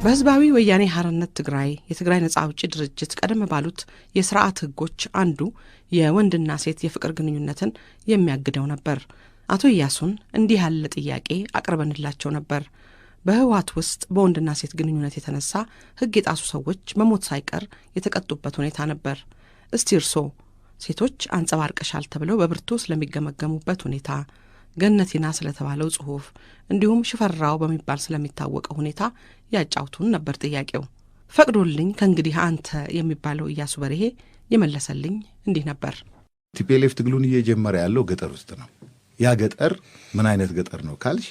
በህዝባዊ ወያኔ ሀርነት ትግራይ፣ የትግራይ ነጻ አውጪ ድርጅት፣ ቀደም ባሉት የስርዓት ህጎች አንዱ የወንድና ሴት የፍቅር ግንኙነትን የሚያግደው ነበር። አቶ ኢያሱን እንዲህ ያለ ጥያቄ አቅርበንላቸው ነበር። በህወሓት ውስጥ በወንድና ሴት ግንኙነት የተነሳ ህግ የጣሱ ሰዎች መሞት ሳይቀር የተቀጡበት ሁኔታ ነበር። እስቲ እርሶ ሴቶች አንጸባርቀሻል ተብለው በብርቱ ስለሚገመገሙበት ሁኔታ፣ ገነቲና ስለተባለው ጽሁፍ፣ እንዲሁም ሽፈራው በሚባል ስለሚታወቀው ሁኔታ ያጫውቱን ነበር ጥያቄው። ፈቅዶልኝ ከእንግዲህ አንተ የሚባለው ኢያሱ በርሄ የመለሰልኝ እንዲህ ነበር። TPLF ትግሉን እየጀመረ ያለው ገጠር ውስጥ ነው። ያ ገጠር ምን አይነት ገጠር ነው ካልሽ፣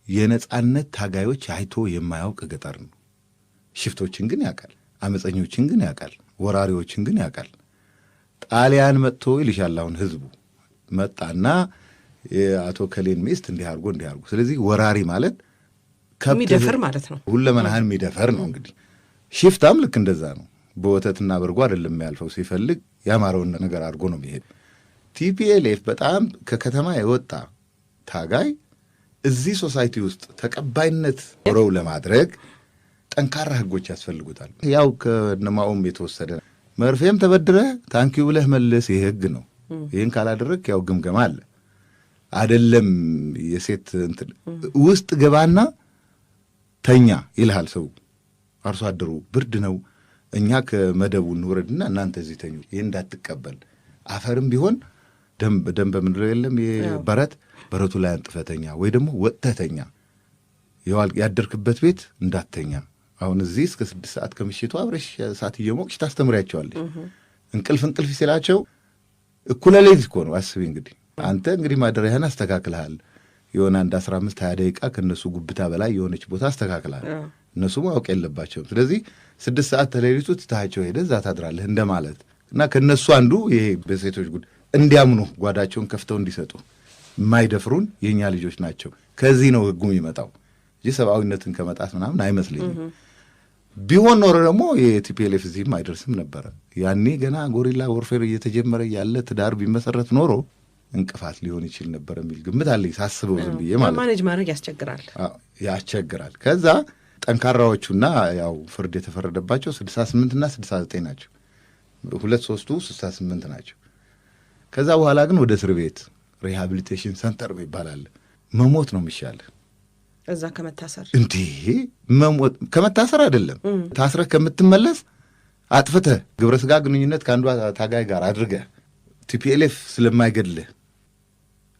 የነጻነት ታጋዮች አይቶ የማያውቅ ገጠር ነው። ሽፍቶችን ግን ያውቃል፣ አመፀኞችን ግን ያውቃል፣ ወራሪዎችን ግን ያውቃል። ጣሊያን መጥቶ ይልሻል። አሁን ህዝቡ መጣና የአቶ ከሌን ሚስት እንዲህ አድርጎ እንዲህ አድርጎ። ስለዚህ ወራሪ ማለት የሚደፍር ማለት ነው። ሁለመናህን የሚደፈር ነው። እንግዲህ ሽፍታም ልክ እንደዛ ነው። በወተትና በርጎ አይደለም የሚያልፈው፣ ሲፈልግ ያማረውን ነገር አድርጎ ነው የሚሄድ። TPLF በጣም ከከተማ የወጣ ታጋይ እዚህ society ውስጥ ተቀባይነት ኖረው ለማድረግ ጠንካራ ህጎች ያስፈልጉታል። ያው ከነማኦም የተወሰደ መርፌም ተበድረህ thank you ብለህ መልስ፣ ይህ ህግ ነው። ይህን ካላደረግ ያው ግምገማ አለ። አደለም የሴት እንትን ውስጥ ገባና ተኛ ይልሃል ሰው። አርሶ አደሩ ብርድ ነው፣ እኛ ከመደቡ እንውረድና እናንተ እዚህ ተኙ። ይህን እንዳትቀበል፣ አፈርም ቢሆን ደንብ ደንብ ምንድነው የለም በረት፣ በረቱ ላይ አንጥፈተኛ ወይ ደግሞ ወጥተተኛ፣ ያደርክበት ቤት እንዳተኛ። አሁን እዚህ እስከ 6 ሰዓት ከምሽቱ አብረሽ እሳት እየሞቅሽ ታስተምሪያቸዋለሽ። እንቅልፍ እንቅልፍ ሲላቸው እኩለ ሌሊት እኮ ነው። አስቢ እንግዲህ፣ አንተ እንግዲህ ማደሪያህን አስተካክልሃል። የሆነ አንድ 15 20 ደቂቃ ከእነሱ ጉብታ በላይ የሆነች ቦታ አስተካክልሃል። እነሱ ማወቅ የለባቸውም። ስለዚህ 6 ሰዓት ተሌሊቱ ትተሃቸው ሄደህ እዛ ታድራለህ እንደማለት። እና ከእነሱ አንዱ ይሄ በሴቶች ጉድ እንዲያምኑ፣ ጓዳቸውን ከፍተው እንዲሰጡ የማይደፍሩን የእኛ ልጆች ናቸው። ከዚህ ነው ህጉ የሚመጣው እንጂ ሰብአዊነትን ከመጣት ምናምን አይመስለኝም። ቢሆን ኖሮ ደግሞ የ TPLF እዚህም አይደርስም ነበረ። ያኔ ገና guerrilla warfare እየተጀመረ ያለ ትዳር ቢመሰረት ኖሮ እንቅፋት ሊሆን ይችል ነበር የሚል ግምት አለኝ ሳስበው ዝም ብዬ ማለት ነው። Manage ማድረግ ያስቸግራል። አዎ፣ ያስቸግራል። ከዛ ጠንካራዎቹና ያው ፍርድ የተፈረደባቸው 68 እና 69 ናቸው። ሁለት ሶስቱ 68 ናቸው። ከዛ በኋላ ግን ወደ እስር ቤት rehabilitation center ይባላል። መሞት ነው የሚሻልህ። እዛ ከመታሰር። እንዴ፣ መሞት ከመታሰር አይደለም፣ ታስረህ ከምትመለስ አጥፍተህ ግብረ ስጋ ግንኙነት ከአንዷ ታጋይ ጋር አድርገህ TPLF ስለማይገድልህ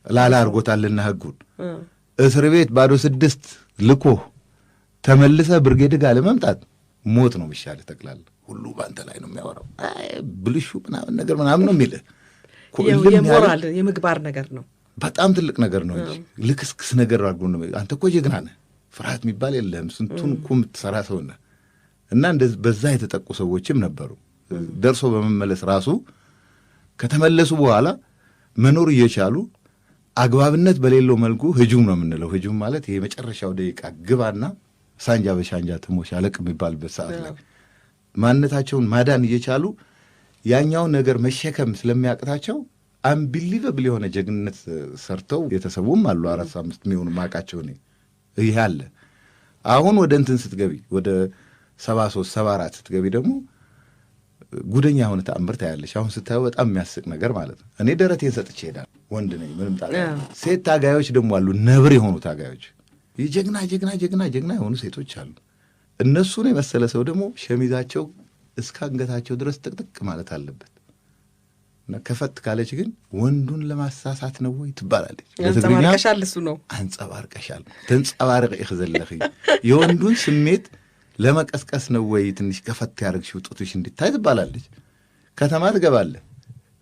ላላ አድርጎታልና ህጉን፣ እስር ቤት ባዶ ስድስት ልኮ ተመልሰህ ብርጌድ ጋር ለመምጣት ሞት ነው የሚሻልህ። ጠቅላላ ሁሉ በአንተ ላይ ነው የሚያወራው። አይ ብልሹ ምናምን ነገር ምናምን ነው የሚልህ። እልም ያለ የሞራል የምግባር ነገር ነው። በጣም ትልቅ ነገር ነው እንጂ ልክስክስ ነገር አድርጎ ነው። አንተ እኮ ጀግና ነህ፣ ፍርሃት የሚባል የለህም። ስንቱን እኮ የምትሰራ ሰው ነህ። እና እንደዚህ በዛ የተጠቁ ሰዎችም ነበሩ። ደርሶ በመመለስ ራሱ ከተመለሱ በኋላ መኖር እየቻሉ አግባብነት በሌለው መልኩ ህጁም ነው የምንለው። ህጁም ማለት ይሄ የመጨረሻው ደቂቃ ግባና ሳንጃ በሻንጃ ትሞሻለቅ የሚባልበት ሰዓት ላይ ማንነታቸውን ማዳን እየቻሉ ያኛውን ነገር መሸከም ስለሚያቅታቸው unbelievable የሆነ ጀግንነት ሰርተው የተሰዉም አሉ። አራት አምስት የሚሆኑ ማቃቸው እኔ። ይሄ አለ። አሁን ወደ እንትን ስትገቢ፣ ወደ 73 74 ስትገቢ ደግሞ ጉደኛ የሆነ ተአምር ታያለሽ። አሁን ስታየው በጣም የሚያስቅ ነገር ማለት ነው። እኔ ደረቴን ሰጥቼ እሄዳለሁ። ወንድ ነኝ፣ ምንም ጣ ሴት ታጋዮች ደግሞ አሉ፣ ነብር የሆኑ ታጋዮች፣ የጀግና ጀግና ጀግና ጀግና የሆኑ ሴቶች አሉ። እነሱን የመሰለ ሰው ደግሞ ሸሚዛቸው እስከ አንገታቸው ድረስ ጥቅጥቅ ማለት አለበት። እና ከፈት ካለች ግን ወንዱን ለማሳሳት ነው ወይ ትባላለች። በትግርኛ አንጸባርቀሻል፣ እሱ ነው። አንጸባርቀሻል፣ ተንጸባርቂ ኢኺ ዘለኺ፣ የወንዱን ስሜት ለመቀስቀስ ነው ወይ ትንሽ ከፈት ያደረግሽው ጡትሽ እንዲታይ ትባላለች። ከተማ ትገባለህ፣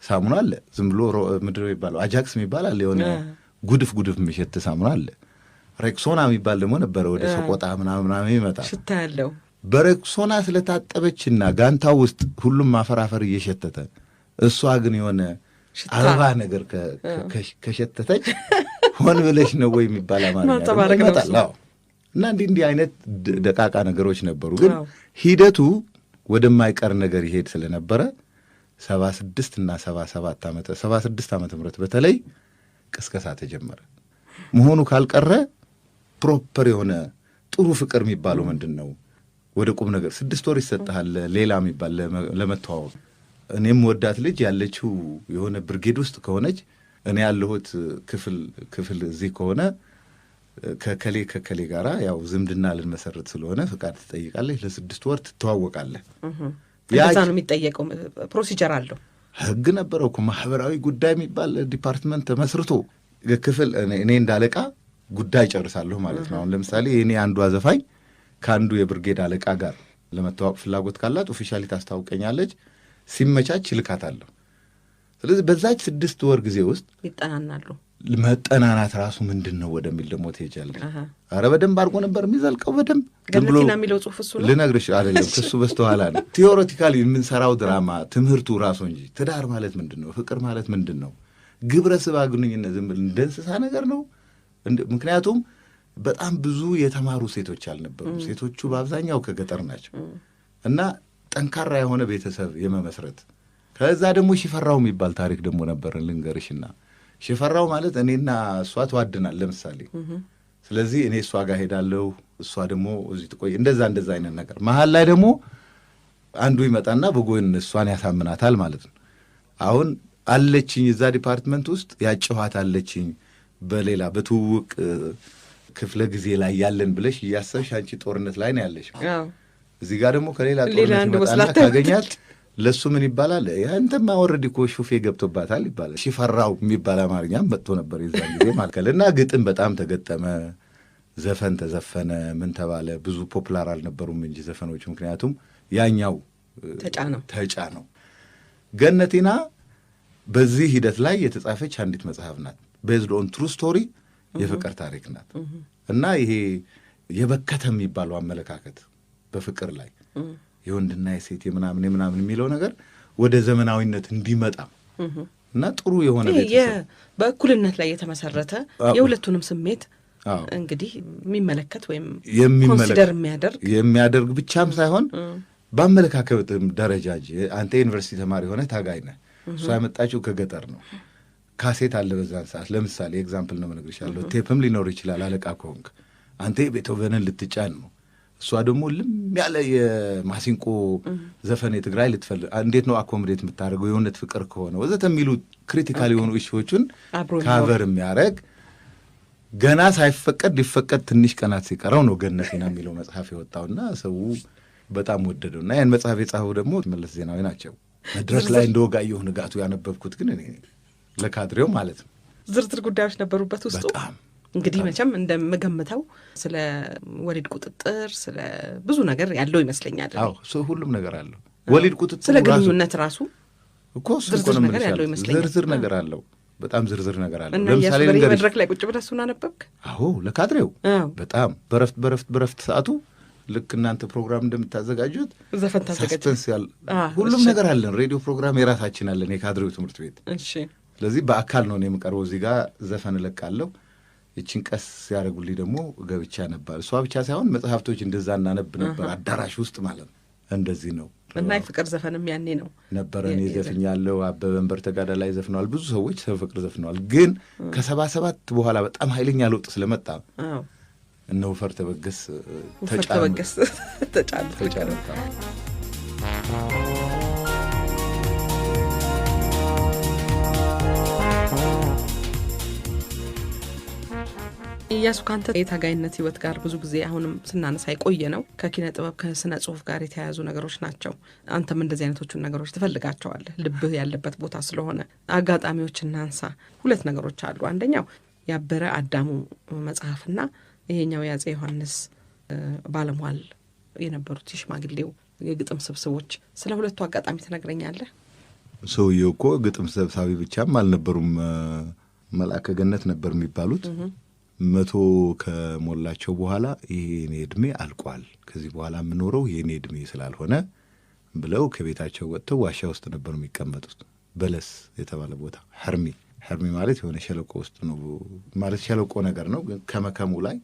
ሳሙና አለ፣ ዝም ብሎ ምንድን ነው የሚባለው፣ አጃክስ የሚባል አለ፣ የሆነ ጉድፍ ጉድፍ የሚሸት ሳሙና አለ። ሬክሶና የሚባል ደግሞ ነበረ፣ ወደ ሰቆጣ ምናምን ምናምን ይመጣል። ሽታ ያለው። በሬክሶና ስለታጠበችና ጋንታ ውስጥ ሁሉም አፈር እየሸተተ እሷ ግን የሆነ ሽታ አበባ ነገር ከሸተተች ሆን ብለሽ ነው ወይ የሚባል አማርኛ ደግሞ ማንጸባረቅ ነው ይመጣል። እሱ። አዎ። እና እንዲህ እንዲህ አይነት ደቃቃ ነገሮች ነበሩ። ግን ሂደቱ ወደማይቀር ነገር ይሄድ ስለነበረ 76 እና 77 ዓመተ 76 ዓመተ ምህረት በተለይ ቅስቀሳ ተጀመረ። መሆኑ ካልቀረ proper የሆነ ጥሩ ፍቅር የሚባለው ምንድን ነው? ወደ ቁም ነገር 6 ወር ይሰጥሃል። ሌላ የሚባል ለመተዋወቅ፣ እኔም ወዳት ልጅ ያለችው የሆነ ብርጌድ ውስጥ ከሆነች፣ እኔ ያለሁት ክፍል እዚህ ከሆነ፣ ከከሌ ከከሌ ጋራ ያው ዝምድና ልንመሰርት ስለሆነ ፍቃድ ትጠይቃለች። ለ6 ወር ትተዋወቃለህ። እንደዛ ነው የሚጠየቀው። Procedure አለው። ህግ ነበረው እኮ። ማህበራዊ ጉዳይ የሚባል department ተመስርቶ ክፍል እኔ እንዳለቃ ጉዳይ ጨርሳለሁ ማለት ነው። አሁን ለምሳሌ የእኔ አንዷ ዘፋኝ ከአንዱ የብርጌድ አለቃ ጋር ለመተዋወቅ ፍላጎት ካላት officially ታስታውቀኛለች። ሲመቻች እልካታለሁ። ስለዚህ በዛች 6 ወር ጊዜ ውስጥ ይጠናናሉ። መጠናናት ራሱ ምንድን ነው ወደሚል ደግሞ ትሄጃለሽ። ኧረ በደንብ አድርጎ ነበር የሚዘልቀው። በደንብ ገነቲና የሚለው ጽሁፍ እሱ ነው። ልነግርሽ አይደለም፣ ከሱ በስተኋላ ነው። Theoretically የምንሰራው ድራማ ትምህርቱ ራሱ እንጂ ትዳር ማለት ምንድን ነው? ፍቅር ማለት ምንድን ነው? ግብረ ስጋ ግንኙነት ዝም ብሎ እንደ እንስሳ ነገር ነው። ምክንያቱም በጣም ብዙ የተማሩ ሴቶች አልነበሩም። ሴቶቹ በአብዛኛው ከገጠር ናቸው እና ጠንካራ የሆነ ቤተሰብ የመመስረት፣ ከዛ ደግሞ ሽፈራው የሚባል ታሪክ ደግሞ ነበር ልንገርሽና፣ ሽፈራው ማለት እኔና እሷ ተዋድናል ለምሳሌ። ስለዚህ እኔ እሷ ጋር ሄዳለሁ፣ እሷ ደግሞ እዚህ ትቆይ፣ እንደዛ እንደዛ አይነት ነገር። መሀል ላይ ደግሞ አንዱ ይመጣና በጎን እሷን ያሳምናታል ማለት ነው። አሁን አለችኝ እዛ department ውስጥ ያጨኋት አለችኝ፣ በሌላ በትውውቅ ክፍለ ጊዜ ላይ ያለን ብለሽ እያሰብሽ አንቺ ጦርነት ላይ ነው ያለሽ። እዚህ ጋር ደግሞ ከሌላ ጦርነት ይመጣና ካገኛት ለእሱ ምን ይባላል? አንተማ already እኮ ሹፌ ገብቶባታል ይባላል። ሽፈራው የሚባል አማርኛም መጥቶ ነበር የዛን ጊዜ ማለት። እና ግጥም በጣም ተገጠመ፣ ዘፈን ተዘፈነ፣ ምን ተባለ። ብዙ popular አልነበሩም እንጂ ዘፈኖች፣ ምክንያቱም ያኛው ተጫነው። ተጫነው። ገነቲና በዚህ ሂደት ላይ የተጻፈች አንዲት መጽሐፍ ናት። Based on true story የፍቅር ታሪክ ናት። እና ይሄ የበከተ የሚባለው አመለካከት በፍቅር ላይ የወንድና የሴት የምናምን የምናምን የሚለው ነገር ወደ ዘመናዊነት እንዲመጣ እና ጥሩ የሆነ ቤተሰብ በእኩልነት ላይ የተመሰረተ የሁለቱንም ስሜት እንግዲህ የሚመለከት ወይም consider የሚያደርግ። የሚያደርግ ብቻም ሳይሆን በአመለካከትም ደረጃ እንጂ አንተ የዩኒቨርሲቲ ተማሪ ሆነ ታጋይ ነህ፣ እሷ የመጣችው ከገጠር ነው። ካሴት አለ በዛን ሰዓት። ለምሳሌ example ነው የምነግርሽ ያለው። ቴፕም ሊኖር ይችላል። አለቃ ከሆንክ አንተ የቤትሆቨንን ልትጫን ነው። እሷ ደግሞ ልም ያለ የማሲንቆ ዘፈን የትግራይ ልትፈልግ፣ እንዴት ነው accommodate የምታደርገው የእውነት ፍቅር ከሆነ ወዘተ የሚሉ critical የሆኑ issue ዎችን cover የሚያደርግ፣ ገና ሳይፈቀድ ሊፈቀድ ትንሽ ቀናት ሲቀረው ነው ገነቴና የሚለው መጽሐፍ የወጣውና ሰው በጣም ወደደው። እና ያን መጽሐፍ የጻፈው ደግሞ መለስ ዜናዊ ናቸው። መድረክ ላይ እንደ ወጋየሁ ንጋቱ ያነበብኩት ግን እኔ ለካድሬው ማለት ነው። ዝርዝር ጉዳዮች ነበሩበት ውስጡ። በጣም። እንግዲህ መቼም እንደምገምተው ስለ ወሊድ ቁጥጥር፣ ስለ ብዙ ነገር ያለው ይመስለኛል። አዎ፣ ሁሉም ነገር አለው። ወሊድ ቁጥጥር ስለ ግንኙነት ራሱ እኮ እሱ እኮ ዝርዝር ነው ነገር የምልሽ ያለው ያለው። ይመስለኛል። ዝርዝር ነገር አለው። በጣም ዝርዝር ነገር አለው። እና ለምሳሌ እያሱ በርሄ ልንገርሽ። መድረክ ላይ ቁጭ ብለህ እሱን አነበብክ? አዎ፣ ለካድሬው። በጣም በረፍት ሰዓቱ ልክ እናንተ ፕሮግራም እንደምታዘጋጁት ዘፈን ታዘጋጅ suspense ያለ ሁሉም ነገር አለን። ሬዲዮ ፕሮግራም የራሳችን አለን፣ የካድሬው ትምህርት ቤት። ስለዚህ በአካል ነው እኔ የምቀርበው። እዚህ ጋር ዘፈን እለቃለሁ። ይችን ቀስ ሲያደርጉልኝ ደግሞ ገብቻ ነበር። እሷ ብቻ ሳይሆን መጽሐፍቶች እንደዛ እናነብ ነበር፣ አዳራሽ ውስጥ ማለት ነው። እንደዚህ ነው። እና የፍቅር ዘፈንም ያኔ ነው ነበረ። እኔ ዘፍኛለሁ። አበበ መንበር ተጋዳላይ ዘፍነዋል። ብዙ ሰዎች ስለ ፍቅር ዘፍነዋል። ግን ከ77 በኋላ በጣም ኃይለኛ ለውጥ ስለመጣ እነ ውፈር ተበገስ ውፈር ተጫኑ። ተበገስ ተጫኑ። ተጫኑ። እያሱ፣ ከአንተ የታጋይነት ህይወት ጋር ብዙ ጊዜ አሁንም ስናነሳ የቆየ ነው ከኪነ ጥበብ ከስነ ጽሁፍ ጋር የተያያዙ ነገሮች ናቸው። አንተም እንደዚህ አይነቶቹን ነገሮች ትፈልጋቸዋለህ፣ ልብህ ያለበት ቦታ ስለሆነ። አጋጣሚዎች እናንሳ። ሁለት ነገሮች አሉ። አንደኛው ያበረ አዳሙ መጽሐፍና ይሄኛው የአጼ ዮሐንስ ባለሟል የነበሩት የሽማግሌው የግጥም ስብስቦች። ስለ ሁለቱ አጋጣሚ ትነግረኛለህ? ሰውየው እኮ ግጥም ሰብሳቢ ብቻም አልነበሩም። መልአከ ገነት ነበር የሚባሉት። 100 ከሞላቸው በኋላ ይሄ የኔ እድሜ አልቋል፣ ከዚህ በኋላ የምኖረው የኔ እድሜ ስላልሆነ ብለው ከቤታቸው ወጥተው ዋሻ ውስጥ ነበር የሚቀመጡት። በለስ የተባለ ቦታ፣ ሕርሚ፣ ሕርሚ ማለት የሆነ ሸለቆ ውስጥ ነው፣ ማለት ሸለቆ ነገር ነው፣ ግን ከመከሙ ላይ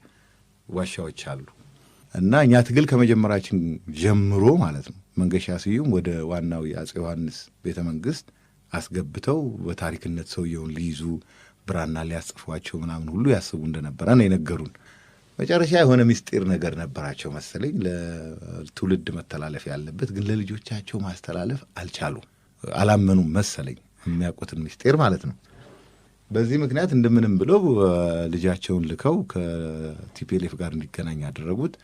ዋሻዎች አሉ። እና እኛ ትግል ከመጀመራችን ጀምሮ ማለት ነው መንገሻ ስዩም ወደ ዋናው የአጼ ዮሐንስ ቤተ መንግስት አስገብተው በታሪክነት ሰውየውን ሊይዙ ብራና ሊያጽፏቸው ምናምን ሁሉ ያስቡ እንደነበረ ነው የነገሩን። መጨረሻ የሆነ ምስጢር ነገር ነበራቸው መሰለኝ ለትውልድ መተላለፍ ያለበት፣ ግን ለልጆቻቸው ማስተላለፍ አልቻሉም። አላመኑም መሰለኝ የሚያውቁትን ምስጢር ማለት ነው። በዚህ ምክንያት እንደምንም ብለው ልጃቸውን ልከው ከ TPLF ጋር እንዲገናኝ ያደረጉት።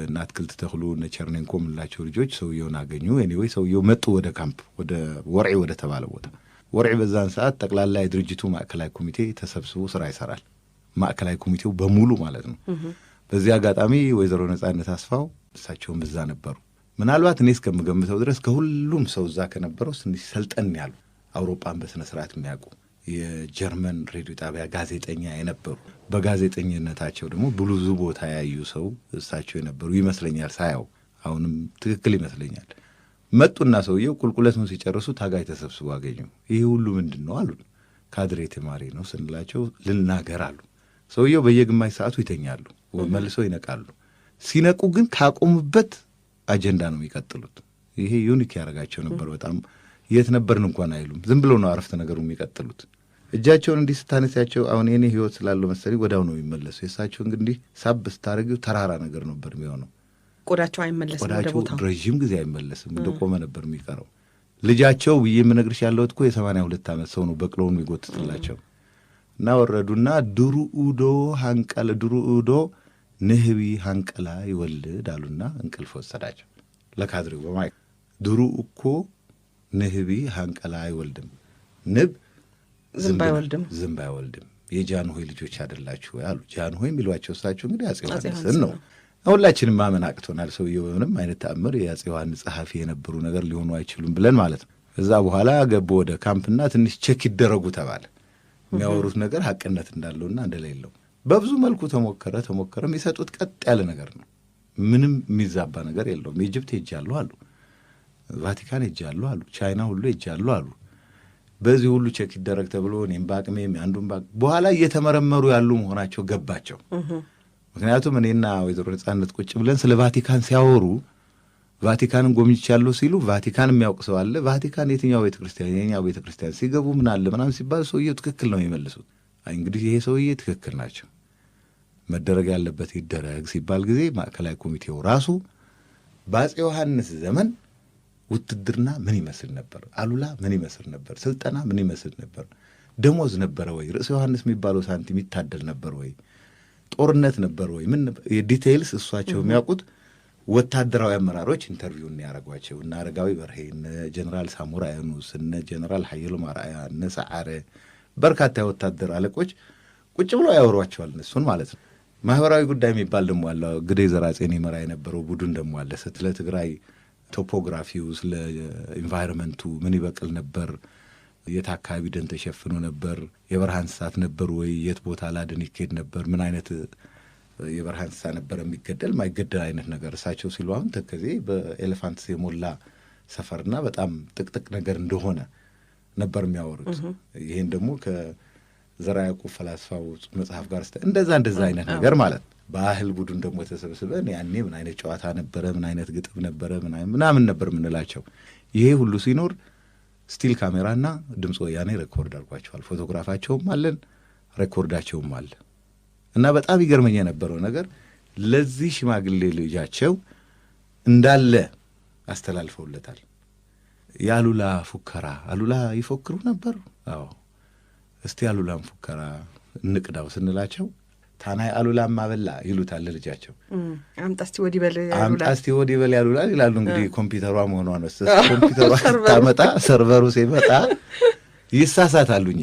እነ አትክልት ተክሉ፣ እነ ቸርኔንኮ የምንላቸው ልጆች ሰውየውን አገኙ። Anyway ሰውየው መጡ ወደ ካምፕ፣ ወደ ወርዒ ወደ ተባለ ቦታ። ወርዒ በዛን ሰዓት ጠቅላላ የድርጅቱ ማዕከላዊ ኮሚቴ ተሰብስቦ ስራ ይሰራል። ማዕከላዊ ኮሚቴው በሙሉ ማለት ነው። በዚህ አጋጣሚ ወይዘሮ ነጻነት አስፋው እሳቸውም እዛ ነበሩ። ምናልባት እኔ እስከምገምተው ድረስ ከሁሉም ሰው እዛ ከነበረው ትንሽ ሰልጠን ያሉ፣ አውሮፓን በስነ ስርዓት የሚያውቁ፣ የጀርመን ሬዲዮ ጣቢያ ጋዜጠኛ የነበሩ፣ በጋዜጠኝነታቸው ደግሞ ብዙ ቦታ ያዩ ሰው እሳቸው የነበሩ ይመስለኛል። ሳያው አሁንም ትክክል ይመስለኛል። መጡና ሰውየው ቁልቁለቱን ሲጨርሱ ታጋይ ተሰብስቦ አገኙ። ይሄ ሁሉ ምንድን ነው አሉን። ካድሬ ተማሪ ነው ስንላቸው ልናገር አሉ። ሰውየው በየግማሽ ሰዓቱ ይተኛሉ፣ መልሰው ይነቃሉ። ሲነቁ ግን ካቆሙበት አጀንዳ ነው የሚቀጥሉት። ይሄ unique ያደርጋቸው ነበር በጣም። የት ነበርን እንኳን አይሉም። ዝም ብሎ ነው አረፍተ ነገሩ የሚቀጥሉት። እጃቸውን እንዲህ ስታነሲያቸው አሁን የኔ ህይወት ስላለው መሰለኝ ወዲያው ነው የሚመለሱ። የእሳቸው እንግዲህ ሳብ ስታደርጊው ተራራ ነገር ነበር የሚሆነው። ቆዳቸው አይመለስም ወደ ቆዳቸው ቦታው። ረዥም ጊዜ አይመለስም፣ እንደቆመ ነበር የሚቀረው። ልጃቸው ብዬ የምነግርሽ ያለሁት እኮ የ82 ዓመት ሰው ነው በቅሎውን የሚጎትትላቸው። እና ወረዱና ድሩኡዶ ሃንቀለ ድሩኡዶ ንህቢ ሃንቀላ ይወልድ አሉና እንቅልፍ ወሰዳቸው። ለካድሬው በማይክ ድሩ እኮ ንህቢ ሃንቀላ አይወልድም፣ ንብ ዝንብ አይወልድም፣ ዝንብ አይወልድም። የጃንሆይ ልጆች አይደላችሁ ወይ አሉ። ጃንሆይ የሚሏቸው እሳቸው እንግዲህ አፄ አፄ ዮሐንስን ዮሐንስን ነው። ሁላችንም ማመን አቅቶናል። ሰውየው በምንም አይነት ተአምር የአፄ ዮሐንስ ጸሐፊ የነበሩ ነገር ሊሆኑ አይችሉም ብለን ማለት ነው። እዛ በኋላ ገቡ ወደ ካምፕና ትንሽ check ይደረጉ ተባለ። የሚያወሩት ነገር ሀቅነት እንዳለውና እንደሌለው በብዙ መልኩ ተሞከረ ተሞከረ። የሚሰጡት ቀጥ ያለ ነገር ነው። ምንም የሚዛባ ነገር የለውም። Egypt ሄጃለሁ አሉ፣ ቫቲካን ሄጃለሁ አሉ፣ ቻይና ሁሉ ሄጃለሁ አሉ። በዚህ ሁሉ check ይደረግ ተብሎ እኔም በአቅሜም አንዱም በኋላ እየተመረመሩ ያሉ መሆናቸው ገባቸው። ምክንያቱም እኔና ወይዘሮ ነጻነት ቁጭ ብለን ስለ ቫቲካን ሲያወሩ፣ ቫቲካንን ጎብኝቻለሁ ሲሉ ቫቲካን የሚያውቅ ሰው አለ። ቫቲካን የትኛው ቤተ ክርስቲያን? የኛው ቤተ ክርስቲያን ሲገቡ ምን አለ ምናምን ሲባል ሰውየው ትክክል ነው የሚመልሱት። አይ እንግዲህ ይሄ ሰውዬ ትክክል ናቸው፣ መደረግ ያለበት ይደረግ ሲባል ጊዜ ማዕከላዊ ኮሚቴው ራሱ በአፄ ዮሐንስ ዘመን ውትድርና ምን ይመስል ነበር? አሉላ ምን ይመስል ነበር? ስልጠና ምን ይመስል ነበር? ደሞዝ ነበረ ወይ? ርዕሰ ዮሐንስ የሚባለው ሳንቲም ይታደል ነበር ወይ? ጦርነት ነበር ወይ? ምን details እሷቸው የሚያውቁት ወታደራዊ አመራሮች interview ያደረጓቸው እነ አረጋዊ በርሄ፣ እነ ጀኔራል ሳሞራ የኑስ፣ እነ ጀኔራል ሀየሎም አርአያ፣ እነ ሰዓረ፣ በርካታ የወታደር አለቆች ቁጭ ብሎ ያወሯቸዋል እነሱን ማለት ነው። ማህበራዊ ጉዳይ የሚባል ደግሞ አለ። ግደይ ዘርአጽዮን ይመራ የነበረው ቡድን ደግሞ አለ። ስለ ትግራይ topography ው፣ ስለ environment ኡ፣ ምን ይበቅል ነበር፣ የት አካባቢ ደን ተሸፍኖ ነበር፣ የበረሃ እንስሳት ነበሩ ወይ፣ የት ቦታ ላድን ይካሄድ ነበር፣ ምን አይነት የበረሃ እንስሳ ነበር የሚገደል ማይገደል አይነት ነገር። እሳቸው ሲሉ አሁን ተከዜ በ elephants የሞላ ሰፈርና በጣም ጥቅጥቅ ነገር እንደሆነ ነበር የሚያወሩት። ይሄን ደግሞ ከዘርዓ ያዕቆብ ፈላስፋው መጽሐፍ ጋር እንደዛ እንደዛ አይነት ነገር ማለት ነው። ባህል ቡድን ደግሞ ተሰብስበን ያኔ ምን አይነት ጨዋታ ነበረ፣ ምን አይነት ግጥም ነበረ፣ ምናምን ነበር የምንላቸው። ይሄ ሁሉ ሲኖር still ካሜራና ድምፅ ወያኔ record አድርጓቸዋል። ፎቶግራፋቸውም አለን፣ record ኣቸውም አለ። እና በጣም ይገርመኝ የነበረው ነገር ለዚህ ሽማግሌ ልጃቸው እንዳለ አስተላልፈውለታል። የአሉላ ፉከራ፣ አሉላ ይፎክሩ ነበር። አዎ፣ እስቲ አሉላን ፉከራ እንቅዳው ስንላቸው ታናይ አሉላ ማበላ ይሉታል ለልጃቸው። አምጣ እስቲ ወዲህ በል። አምጣ እስቲ ወዲህ በል ያሉላ ይላሉ። እንግዲህ ኮምፒውተሯ መሆኗ ነው። ኮምፒውተሯ ስታመጣ server ኡ ሲመጣ ይሳሳታሉኝ።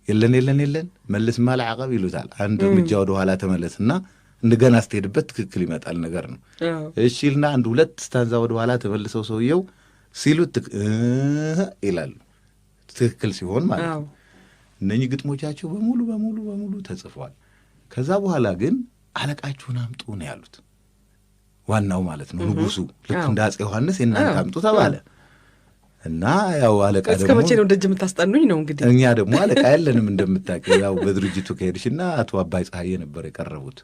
የለን የለን የለን መልስ ማልዓቀብ ይሉታል። አንድ እርምጃ ወደ ኋላ ተመለስና እንደገና ስትሄድበት ትክክል ይመጣል ነገር ነው። እሺ ይልና አንድ ሁለት stanza ወደ ኋላ ተመልሰው ሰውየው ሲሉት ይላሉ። ትክክል ሲሆን ማለት ነው። እነኚህ ግጥሞቻቸው በሙሉ በሙሉ በሙሉ ተጽፈዋል። ከዛ በኋላ ግን አለቃችሁን አምጡ ነው ያሉት። ዋናው ማለት ነው ንጉሱ፣ ልክ እንደ አፄ ዮሐንስ የእናንተ አምጡ ተባለ። እና ያው አለቃ እስከ መቼ ነው ደጅ የምታስጠኑኝ ነው እንግዲህ። እኛ ደግሞ አለቃ የለንም እንደምታውቂው። ያው በድርጅቱ ከሄድሽና አቶ አባይ ፀሐዬ ነበር የቀረቡት፣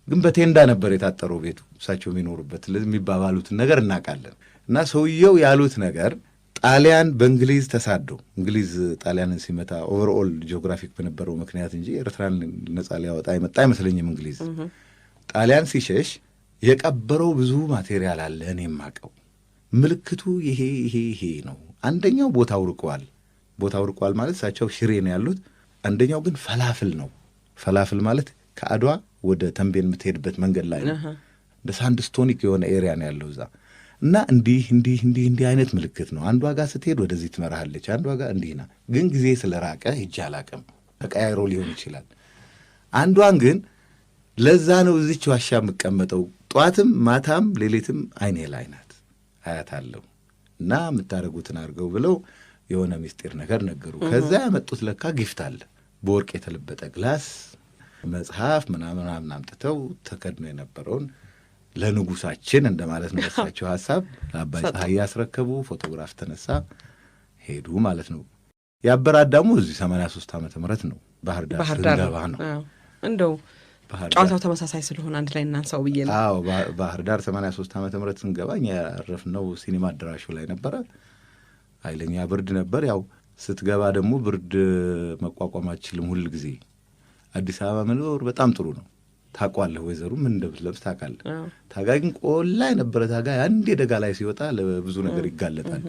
ግን በቴንዳ ነበር የታጠረው ቤቱ እሳቸው የሚኖሩበት። ስለዚህ የሚባባሉትን ነገር እናውቃለን። እና ሰውየው ያሉት ነገር ጣሊያን በእንግሊዝ ተሳዶ፣ እንግሊዝ ጣሊያንን ሲመታ overall geographic በነበረው ምክንያት እንጂ ኤርትራን ነጻ ሊያወጣ የመጣ አይመስለኝም እንግሊዝ። ጣሊያን ሲሸሽ የቀበረው ብዙ material አለ። እኔ የማውቀው ምልክቱ ይሄ ይሄ ይሄ ነው። አንደኛው ቦታው ርቋል። ቦታው ርቋል ማለት እሳቸው ሽሬ ነው ያሉት። አንደኛው ግን ፈላፍል ነው። ፈላፍል ማለት ከአድዋ ወደ ተንቤን የምትሄድበት መንገድ ላይ ነው። እንደ sandstonic የሆነ area ነው ያለው እዛ እና እንዲህ እንዲህ እንዲህ እንዲህ አይነት ምልክት ነው። አንዷ ጋር ስትሄድ ወደዚህ ትመራሃለች፣ አንዷ ጋር እንዲህ ና። ግን ጊዜ ስለራቀ ሂጄ አላቅም። ተቀያይሮ ሊሆን ይችላል። አንዷን ግን ለዛ ነው እዚች ዋሻ የምቀመጠው። ጠዋትም ማታም ሌሊትም አይኔ ላይ ናት፣ አያታለሁ እና የምታደርጉትን አድርገው ብለው የሆነ ምስጢር ነገር ነገሩ። ከዛ ያመጡት ለካ gift አለ፣ በወርቅ የተለበጠ glass መጽሐፍ ምናምን ምናምን አምጥተው ተከድኖ የነበረውን ለንጉሳችን እንደማለት ነው በሳቸው ሀሳብ ለአባይ ፀሐይ ያስረከቡ። ፎቶግራፍ ተነሳ፣ ሄዱ ማለት ነው። የአበረ አዳሙ እዚህ 83 ዓመተ ምህረት ነው ባህር ዳር ስንገባ ነው። እንደው ጨዋታው ተመሳሳይ ስለሆነ አንድ ላይ እናንሳው ብዬ ነው። አዎ፣ ባህር ዳር 83 ዓመተ ምህረት ስንገባ እኛ ያረፍነው ሲኒማ አዳራሹ ላይ ነበረ። ኃይለኛ ብርድ ነበር። ያው ስትገባ ደግሞ ብርድ መቋቋም አትችልም ሁል ጊዜ። አዲስ አበባ መኖር በጣም ጥሩ ነው። ታውቋለህ፣ ወይዘሩ ምን እንደምትለብስ ታውቃለህ። ታጋይ ግን ቆላ የነበረ ታጋይ አንዴ ደጋ ላይ ሲወጣ ለብዙ ነገር ይጋለጣል።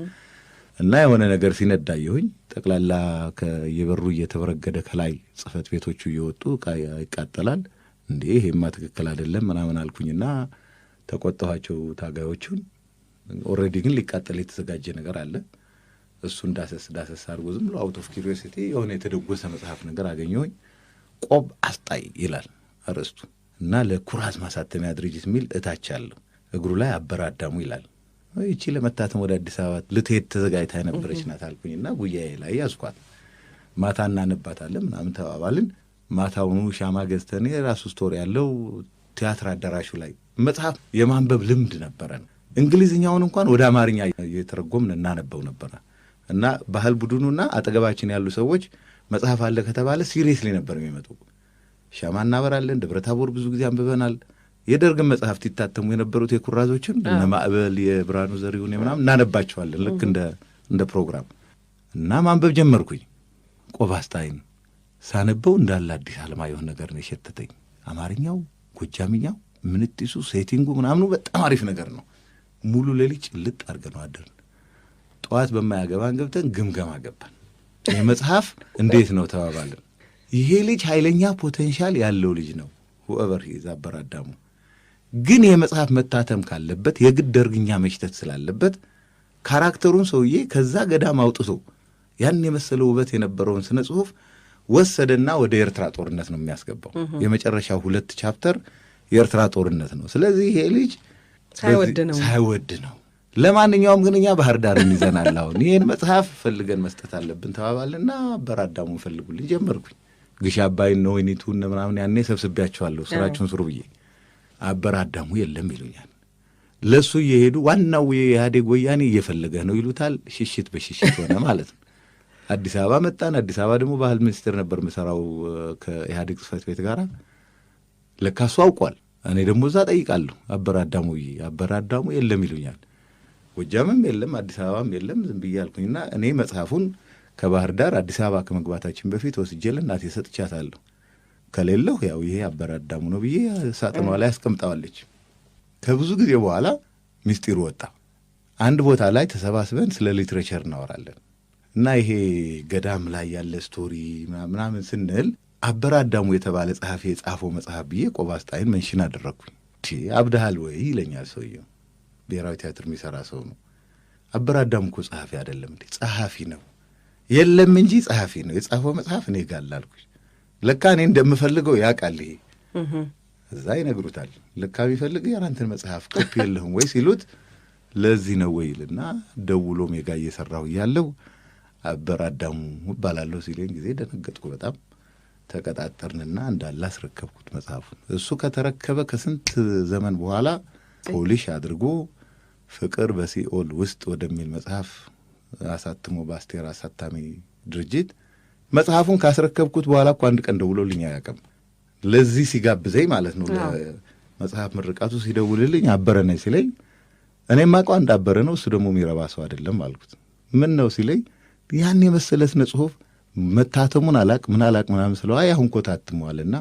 እና የሆነ ነገር ሲነዳየሁኝ ጠቅላላ ከየበሩ እየተበረገደ ከላይ ጽሕፈት ቤቶቹ እየወጡ ዕቃ ይቃጠላል። እንዴ ይሄማ ትክክል አይደለም ምናምን አልኩኝና ተቆጣኋቸው ታጋዮቹን። Already ግን ሊቃጠል የተዘጋጀ ነገር አለ። እሱን ዳሰስ ዳሰስ አድርጎ ዝም ብሎ out of curiosity የሆነ የተደጎሰ መጽሐፍ ነገር አገኘሁኝ። ቆብ አስጣይ ይላል አርዕስቱ እና ለኩራዝ ማሳተሚያ ድርጅት የሚል እታች አለው። እግሩ ላይ አበረ አዳሙ ይላል። ይቺ ለመታተም ወደ አዲስ አበባ ልትሄድ ተዘጋጅታ የነበረች ናት አልኩኝና ጉያዬ ላይ ያዝኳት። ማታ እናነባታለን ምናምን ተባባልን። ማታውኑ ሻማ ገዝተን የራሱ story ያለው ቲያትር አዳራሹ ላይ መጽሐፍ የማንበብ ልምድ ነበረን። እንግሊዝኛውን እንኳን ወደ አማርኛ እየተረጎምን እናነበው ነበረ እና ባህል ቡድኑና አጠገባችን ያሉ ሰዎች መጽሐፍ አለ ከተባለ seriously ነበር የሚመጡ። ሻማ እናበራለን። ደብረ ታቦር ብዙ ጊዜ አንብበናል። የደርግን መጽሐፍት ይታተሙ የነበሩት የኩራዞችን እነ ማዕበል የብርሃኑ ዘሪሁን ምናምን እናነባቸዋለን ልክ እንደ ፕሮግራም እና ማንበብ ጀመርኩኝ። ቆብ አስጣይን ሳነበው እንዳለ አዲስ አለማየሁ ነገር ነው የሸተተኝ። አማርኛው፣ ጎጃምኛው፣ ምንጢሱ፣ setting ኡ ምናምኑ በጣም አሪፍ ነገር ነው። ሙሉ ሌሊት ጭልጥ አድርገነው አደርን። ጠዋት በማያገባን ገብተን ግምገማ ገባን። ይህ መጽሐፍ እንዴት ነው ተባባልን። ይሄ ልጅ ኃይለኛ potential ያለው ልጅ ነው whoever he is አበረ አዳሙ። ግን ይሄ መጽሐፍ መታተም ካለበት የግድ ደርግኛ መሽተት ስላለበት character ኡን ሰውዬ ከዛ ገዳም አውጥቶ ያን የመሰለ ውበት የነበረውን ስነ ጽሁፍ ወሰደና ወደ ኤርትራ ጦርነት ነው የሚያስገባው። የመጨረሻው 2 chapter የኤርትራ ጦርነት ነው። ስለዚህ ይሄ ልጅ ሳይወድ ነው ሳይወድ ነው። ለማንኛውም ግን እኛ ባህር ዳርን ይዘናል። አሁን ይሄን መጽሐፍ ፈልገን መስጠት አለብን ተባባልና አበረ አዳሙን ፈልጉልኝ ጀመርኩኝ። ግሽ አባይን ነው ወይኒቱን ምናምን ያኔ ሰብስቤያቸዋለሁ ስራችሁን ስሩ ብዬ። አበረ አዳሙ የለም ይሉኛል። ለሱ እየሄዱ ዋናው የኢህአዴግ ወያኔ እየፈለገህ ነው ይሉታል። ሽሽት በሽሽት ሆነ ማለት ነው። አዲስ አበባ መጣን። አዲስ አበባ ደግሞ ባህል ሚኒስቴር ነበር የምሰራው ከኢህአዴግ ጽሕፈት ቤት ጋር። ለካ እሱ አውቋል። እኔ ደግሞ እዛ ጠይቃለሁ አበረ አዳሙ ብዬ። አበረ አዳሙ የለም ይሉኛል። ጎጃምም የለም አዲስ አበባም የለም። ዝም ብዬ አልኩኝና እኔ መጽሐፉን ከባህር ዳር አዲስ አበባ ከመግባታችን በፊት ወስጄ ለእናቴ ሰጥቻታለሁ። ከሌለሁ ያው ይሄ አበረ አዳሙ ነው ብዬ ሳጥኗ ላይ አስቀምጣዋለች። ከብዙ ጊዜ በኋላ ሚስጢሩ ወጣ። አንድ ቦታ ላይ ተሰባስበን ስለ literature እናወራለን እና ይሄ ገዳም ላይ ያለ story ምናምን ስንል አበረ አዳሙ የተባለ ጸሐፊ የጻፈው መጽሐፍ ብዬ ቆብ አስጣይን mention አደረግኩኝ። አብደሃል ወይ ይለኛል ሰውየው። ብሔራዊ ቲያትር የሚሰራ ሰው ነው። አበረ አዳሙ እኮ ጸሐፊ አይደለም እንዴ? ጸሐፊ ነው። የለም እንጂ ጸሐፊ ነው። የጻፈው መጽሐፍ እኔ ጋር አለ አልኩኝ። ለካ እኔ እንደምፈልገው ያውቃል ይሄ። እዛ ይነግሩታል። ለካ ቢፈልግ ያንተን መጽሐፍ ኮፒ የለህም ወይ ሲሉት ለዚህ ነው ወይ ይልና ደውሎ ሜጋ እየሰራሁ እያለሁ አበረ አዳሙ እባላለሁ ሲለኝ ጊዜ ደነገጥኩ በጣም። ተቀጣጠርንና እንዳለ አስረከብኩት መጽሐፉን። እሱ ከተረከበ ከስንት ዘመን በኋላ polish አድርጎ ፍቅር በሲኦል ውስጥ ወደሚል መጽሐፍ አሳትሞ በአስቴር አሳታሚ ድርጅት መጽሐፉን ካስረከብኩት በኋላ እኮ አንድ ቀን ደውሎልኝ አያውቅም። ለዚህ ሲጋብዘኝ ማለት ነው። ለመጽሐፍ ምርቃቱ ሲደውልልኝ አበረ ነኝ ሲለኝ እኔ የማውቀው አንድ አበረ ነው፣ እሱ ደግሞ የሚረባ ሰው አይደለም አልኩት። ምን ነው ሲለኝ ያን የመሰለ ስነ ጽሁፍ መታተሙን አላቅ ምን አላቅ ምናምን ስለው አይ አሁን እኮ ታትሟልና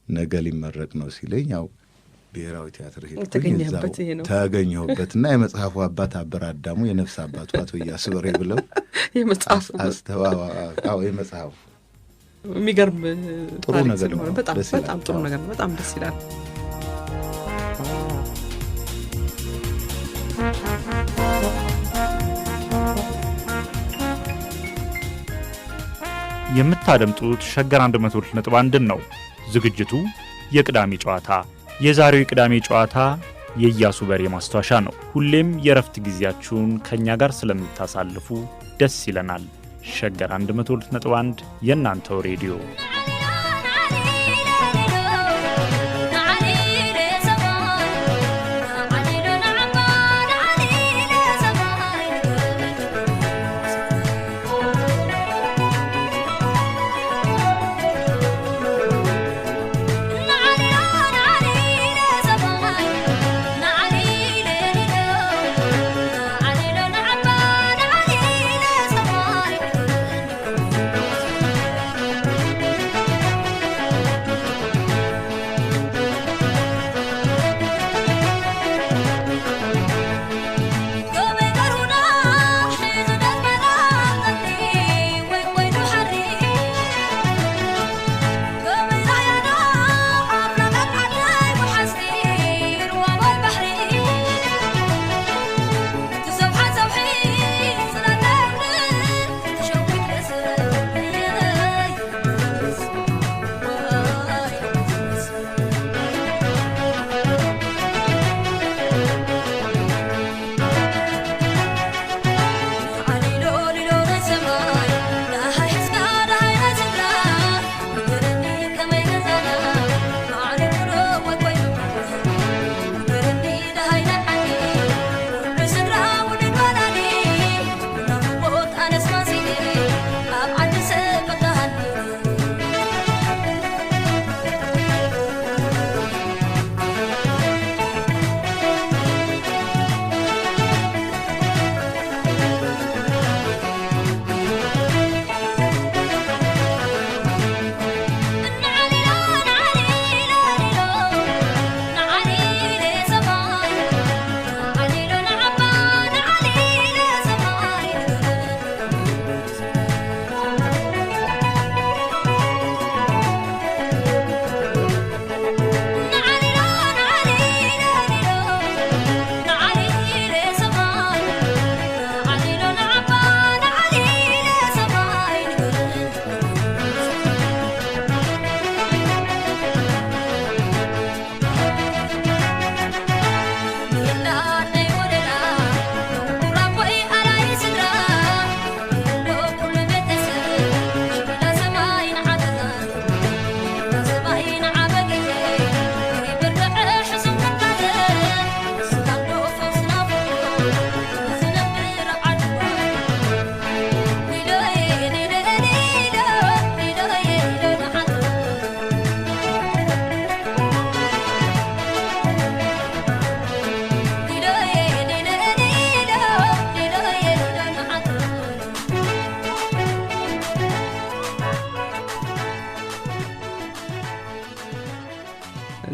ነገ ሊመረቅ ነው ሲለኝ ያው ብሔራዊ ቲያትር ሄድኩኝ። የተገኘህበት ይሄ ነው። ተገኘሁበት እና የመጽሐፉ አባት አበራ አዳሙ የነፍስ አባቱ አቶ እያሱ በርሄ ብለው የመጽሐፉ አዎ የመጽሐፉ የሚገርም ጥሩ ታሪክ ነገር ስለሆነ ነው። በጣም ደስ ይላል። በጣም ጥሩ ነገር ነው። በጣም ደስ ይላል። የምታደምጡት ሸገር 102.1 ነው። ዝግጅቱ የቅዳሜ ጨዋታ። የዛሬው የቅዳሜ ጨዋታ የኢያሱ በርሄ ማስታወሻ ነው። ሁሌም የእረፍት ጊዜያችሁን ከእኛ ጋር ስለምታሳልፉ ደስ ይለናል። ሸገር 102.1 የእናንተው ሬዲዮ።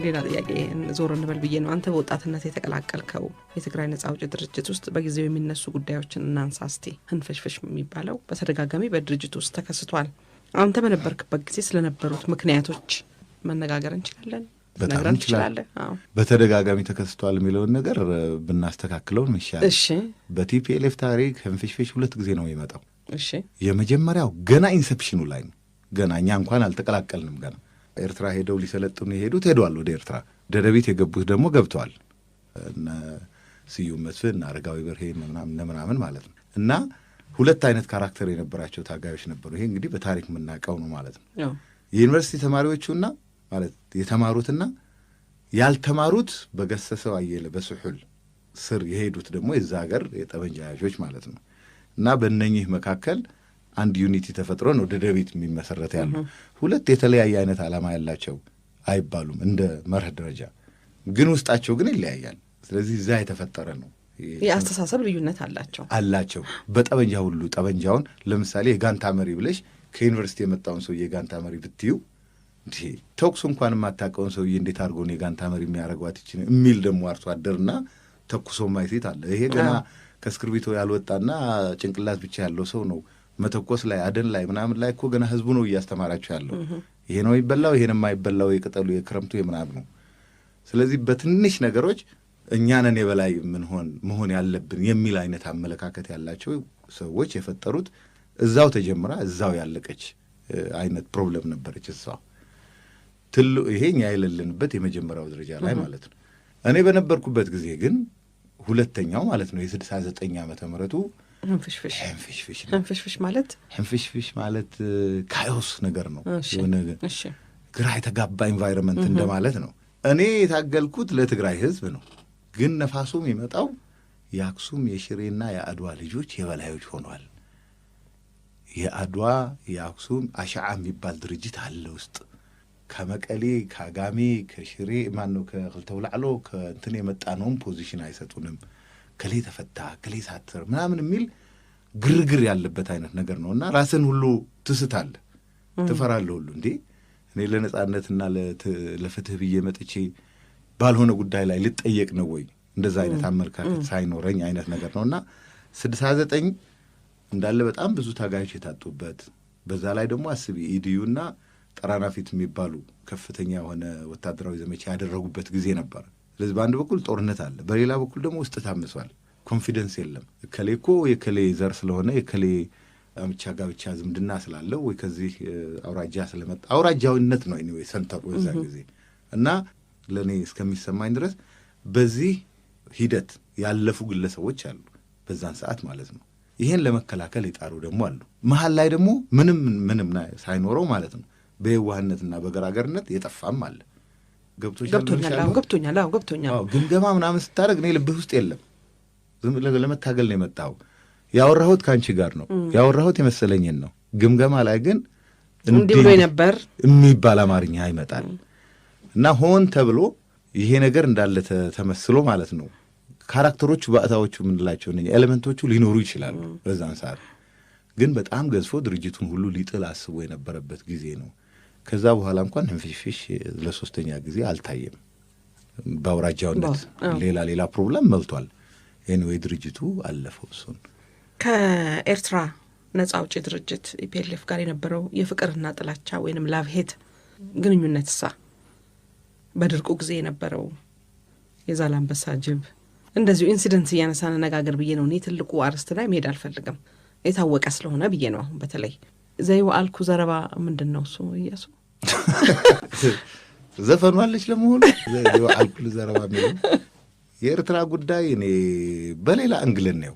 ሌላ ጥያቄ ዞር እንበል ብዬ ነው። አንተ በወጣትነት የተቀላቀልከው የትግራይ ነጻ አውጪ ድርጅት ውስጥ በጊዜው የሚነሱ ጉዳዮችን እናንሳ እስቲ። ህንፍሽፍሽ የሚባለው በተደጋጋሚ በድርጅቱ ውስጥ ተከስቷል። አንተ በነበርክበት ጊዜ ስለነበሩት ምክንያቶች መነጋገር እንችላለን? በጣም ነግረን እንችላለን። ትችላለህ? አዎ። በተደጋጋሚ ተከስቷል የሚለውን ነገር ብናስተካክለው ይሻላል። እሺ በ TPLF ታሪክ ህንፍሽፍሽ ሁለት ጊዜ ነው የሚመጣው። እሺ የመጀመሪያው ገና inception ኑ ላይ ነው። ገና እኛ እንኳን አልተቀላቀልንም። ገና ኤርትራ ሄደው ሊሰለጥኑ የሄዱት ሄደዋል ወደ ኤርትራ። ደደቢት የገቡት ደግሞ ገብተዋል። እነ ስዩም መስፍን እነ አረጋዊ በርሄ እነ ምናምን ማለት ነው። እና ሁለት አይነት character የነበራቸው ታጋዮች ነበሩ። ይሄ እንግዲህ በታሪክ የምናውቀው ነው ማለት ነው። አዎ። የዩኒቨርሲቲ ተማሪዎቹና ማለት የተማሩትና ያልተማሩት በገሰሰው አየለ በስሑል ስር የሄዱት ደግሞ የዛ ሀገር የጠመንጃ ያዦች ማለት ነው። እና በእነኚህ መካከል አንድ unity ተፈጥሮ ነው ደደቢት የሚመሰረት ያለው። ሁለት የተለያየ አይነት ዓላማ ያላቸው አይባሉም እንደ መርህ ደረጃ ግን ውስጣቸው ግን ይለያያል። ስለዚህ እዛ የተፈጠረ ነው የአስተሳሰብ ልዩነት አላቸው አላቸው። በጠመንጃ ሁሉ ጠመንጃውን ለምሳሌ የጋንታ መሪ ብለሽ ከዩኒቨርሲቲ የመጣውን ሰው የጋንታ መሪ ብትዩ እንዴ ተኩስ እንኳን የማታውቀውን ሰውዬ እንዴት አድርጎ ነው የጋንታ መሪ የሚያደርጓት ይችን የሚል ደግሞ አርሶ አደርና ተኩሶ ማይሴት አለ። ይሄ ገና ከእስክርቢቶ ያልወጣና ጭንቅላት ብቻ ያለው ሰው ነው። መተኮስ ላይ፣ አደን ላይ፣ ምናምን ላይ እኮ ገና ህዝቡ ነው እያስተማራቸው ያለው። ይሄ ነው የሚበላው፣ ይሄን የማይበላው፣ የቅጠሉ፣ የክረምቱ፣ የምናምኑ። ስለዚህ በትንሽ ነገሮች እኛ ነን የበላይ ምንሆን መሆን ያለብን የሚል አይነት አመለካከት ያላቸው ሰዎች የፈጠሩት እዛው ተጀምራ እዛው ያለቀች አይነት problem ነበረች። እሷ ትሉ ይሄ እኛ የሌለንበት የመጀመሪያው ደረጃ ላይ ማለት ነው። እኔ በነበርኩበት ጊዜ ግን ሁለተኛው ማለት ነው የ69 ዓመተ ምህረቱ ህንፍሽፍሽ። ህንፍሽፍሽ ነው። ህንፍሽፍሽ ማለት? ህንፍሽፍሽ ማለት chaos ነገር ነው። የሆነ ግራ የተጋባ environment እንደማለት ነው። እኔ የታገልኩት ለትግራይ ህዝብ ነው። ግን ነፋሱ የሚመጣው የአክሱም፣ የሽሬና የአድዋ ልጆች የበላዮች ሆኗል። የአድዋ፣ የአክሱም አሻዓ የሚባል ድርጅት አለ ውስጥ፣ ከመቀሌ፣ ከአጋሜ፣ ከሽሬ፣ ማን ነው፣ ከክልተውላዕሎ፣ ከእንትን የመጣነውን position አይሰጡንም፣ ከሌ ተፈታ፣ ከሌ ሳትር ምናምን የሚል ግርግር ያለበት አይነት ነገር ነው እና ራስን ሁሉ ትስታለህ፣ ትፈራለህ ሁሉ። እንዴ እኔ ለነጻነትና ለፍትህ ብዬ መጥቼ ባልሆነ ጉዳይ ላይ ልጠየቅ ነው ወይ? እንደዛ አይነት አመለካከት ሳይኖረኝ አይነት ነገር ነው። እና 69 እንዳለ በጣም ብዙ ታጋዮች የታጡበት፣ በዛ ላይ ደግሞ አስቢ EDU ና ጠራናፊት የሚባሉ ከፍተኛ የሆነ ወታደራዊ ዘመቻ ያደረጉበት ጊዜ ነበር። ስለዚህ በአንድ በኩል ጦርነት አለ፣ በሌላ በኩል ደግሞ ውስጥ ታምሷል። Confidence የለም። እከሌ እኮ የከሌ ዘር ስለሆነ፣ የከሌ አምቻ ጋብቻ ዝምድና ስላለው ወይ ከዚህ አውራጃ ስለመጣ፣ አውራጃዊነት ነው anyway center ኡ በዛ ጊዜ። እና ለእኔ እስከሚሰማኝ ድረስ በዚህ ሂደት ያለፉ ግለሰቦች አሉ በዛን ሰዓት ማለት ነው። ይሄን ለመከላከል የጣሩ ደግሞ አሉ። መሀል ላይ ደግሞ ምንም ምንም ሳይኖረው ማለት ነው በየዋህነትና በገራገርነት የጠፋም አለ። ገብቶሻል? ገብቶኛል። አዎ ገብቶኛል። አዎ ገብቶኛል። አዎ፣ ግምገማ ምናምን ስታደርግ እኔ ልብህ ውስጥ የለም። ዝም ብለህ ለመታገል ነው የመጣኸው። ያወራሁት ከአንቺ ጋር ነው፣ ያወራሁት የመሰለኝን ነው። ግምገማ ላይ ግን እንዲህ ብሎ ነበር የሚባል አማርኛ ይመጣል እና ሆን ተብሎ ይሄ ነገር እንዳለ ተመስሎ ማለት ነው። Character ኦቹ፣ ባእታዎቹ የምንላቸው እነኛ element ኦቹ ሊኖሩ ይችላሉ። በዛን ሰዓት ግን በጣም ገዝፎ ድርጅቱን ሁሉ ሊጥል አስቦ የነበረበት ጊዜ ነው። ከዛ በኋላ እንኳን ህንፍሽፍሽ ለሶስተኛ ጊዜ አልታየም። በአውራጃውነት ሌላ ሌላ problem መልቷል። Anyway ድርጅቱ አለፈው እሱን። ከኤርትራ ነጻ አውጪ ድርጅት EPLF ጋር የነበረው የፍቅርና ጥላቻ ወይንም love hate ግንኙነት ሳ በድርቁ ጊዜ የነበረው የዛላምበሳ ጅብ እንደዚሁ incident እያነሳ ነጋገር ብዬ ነው። እኔ ትልቁ አርስት ላይ መሄድ አልፈልግም፣ የታወቀ ስለሆነ ብዬ ነው። አሁን በተለይ ዘይወአልኩ ዘረባ ምንድን ነው እሱ እያሱ? ዘፈኑ አለች ለመሆኑ ዘይወአልኩ ዘረባ የሚለው? የኤርትራ ጉዳይ እኔ በሌላ angle ነው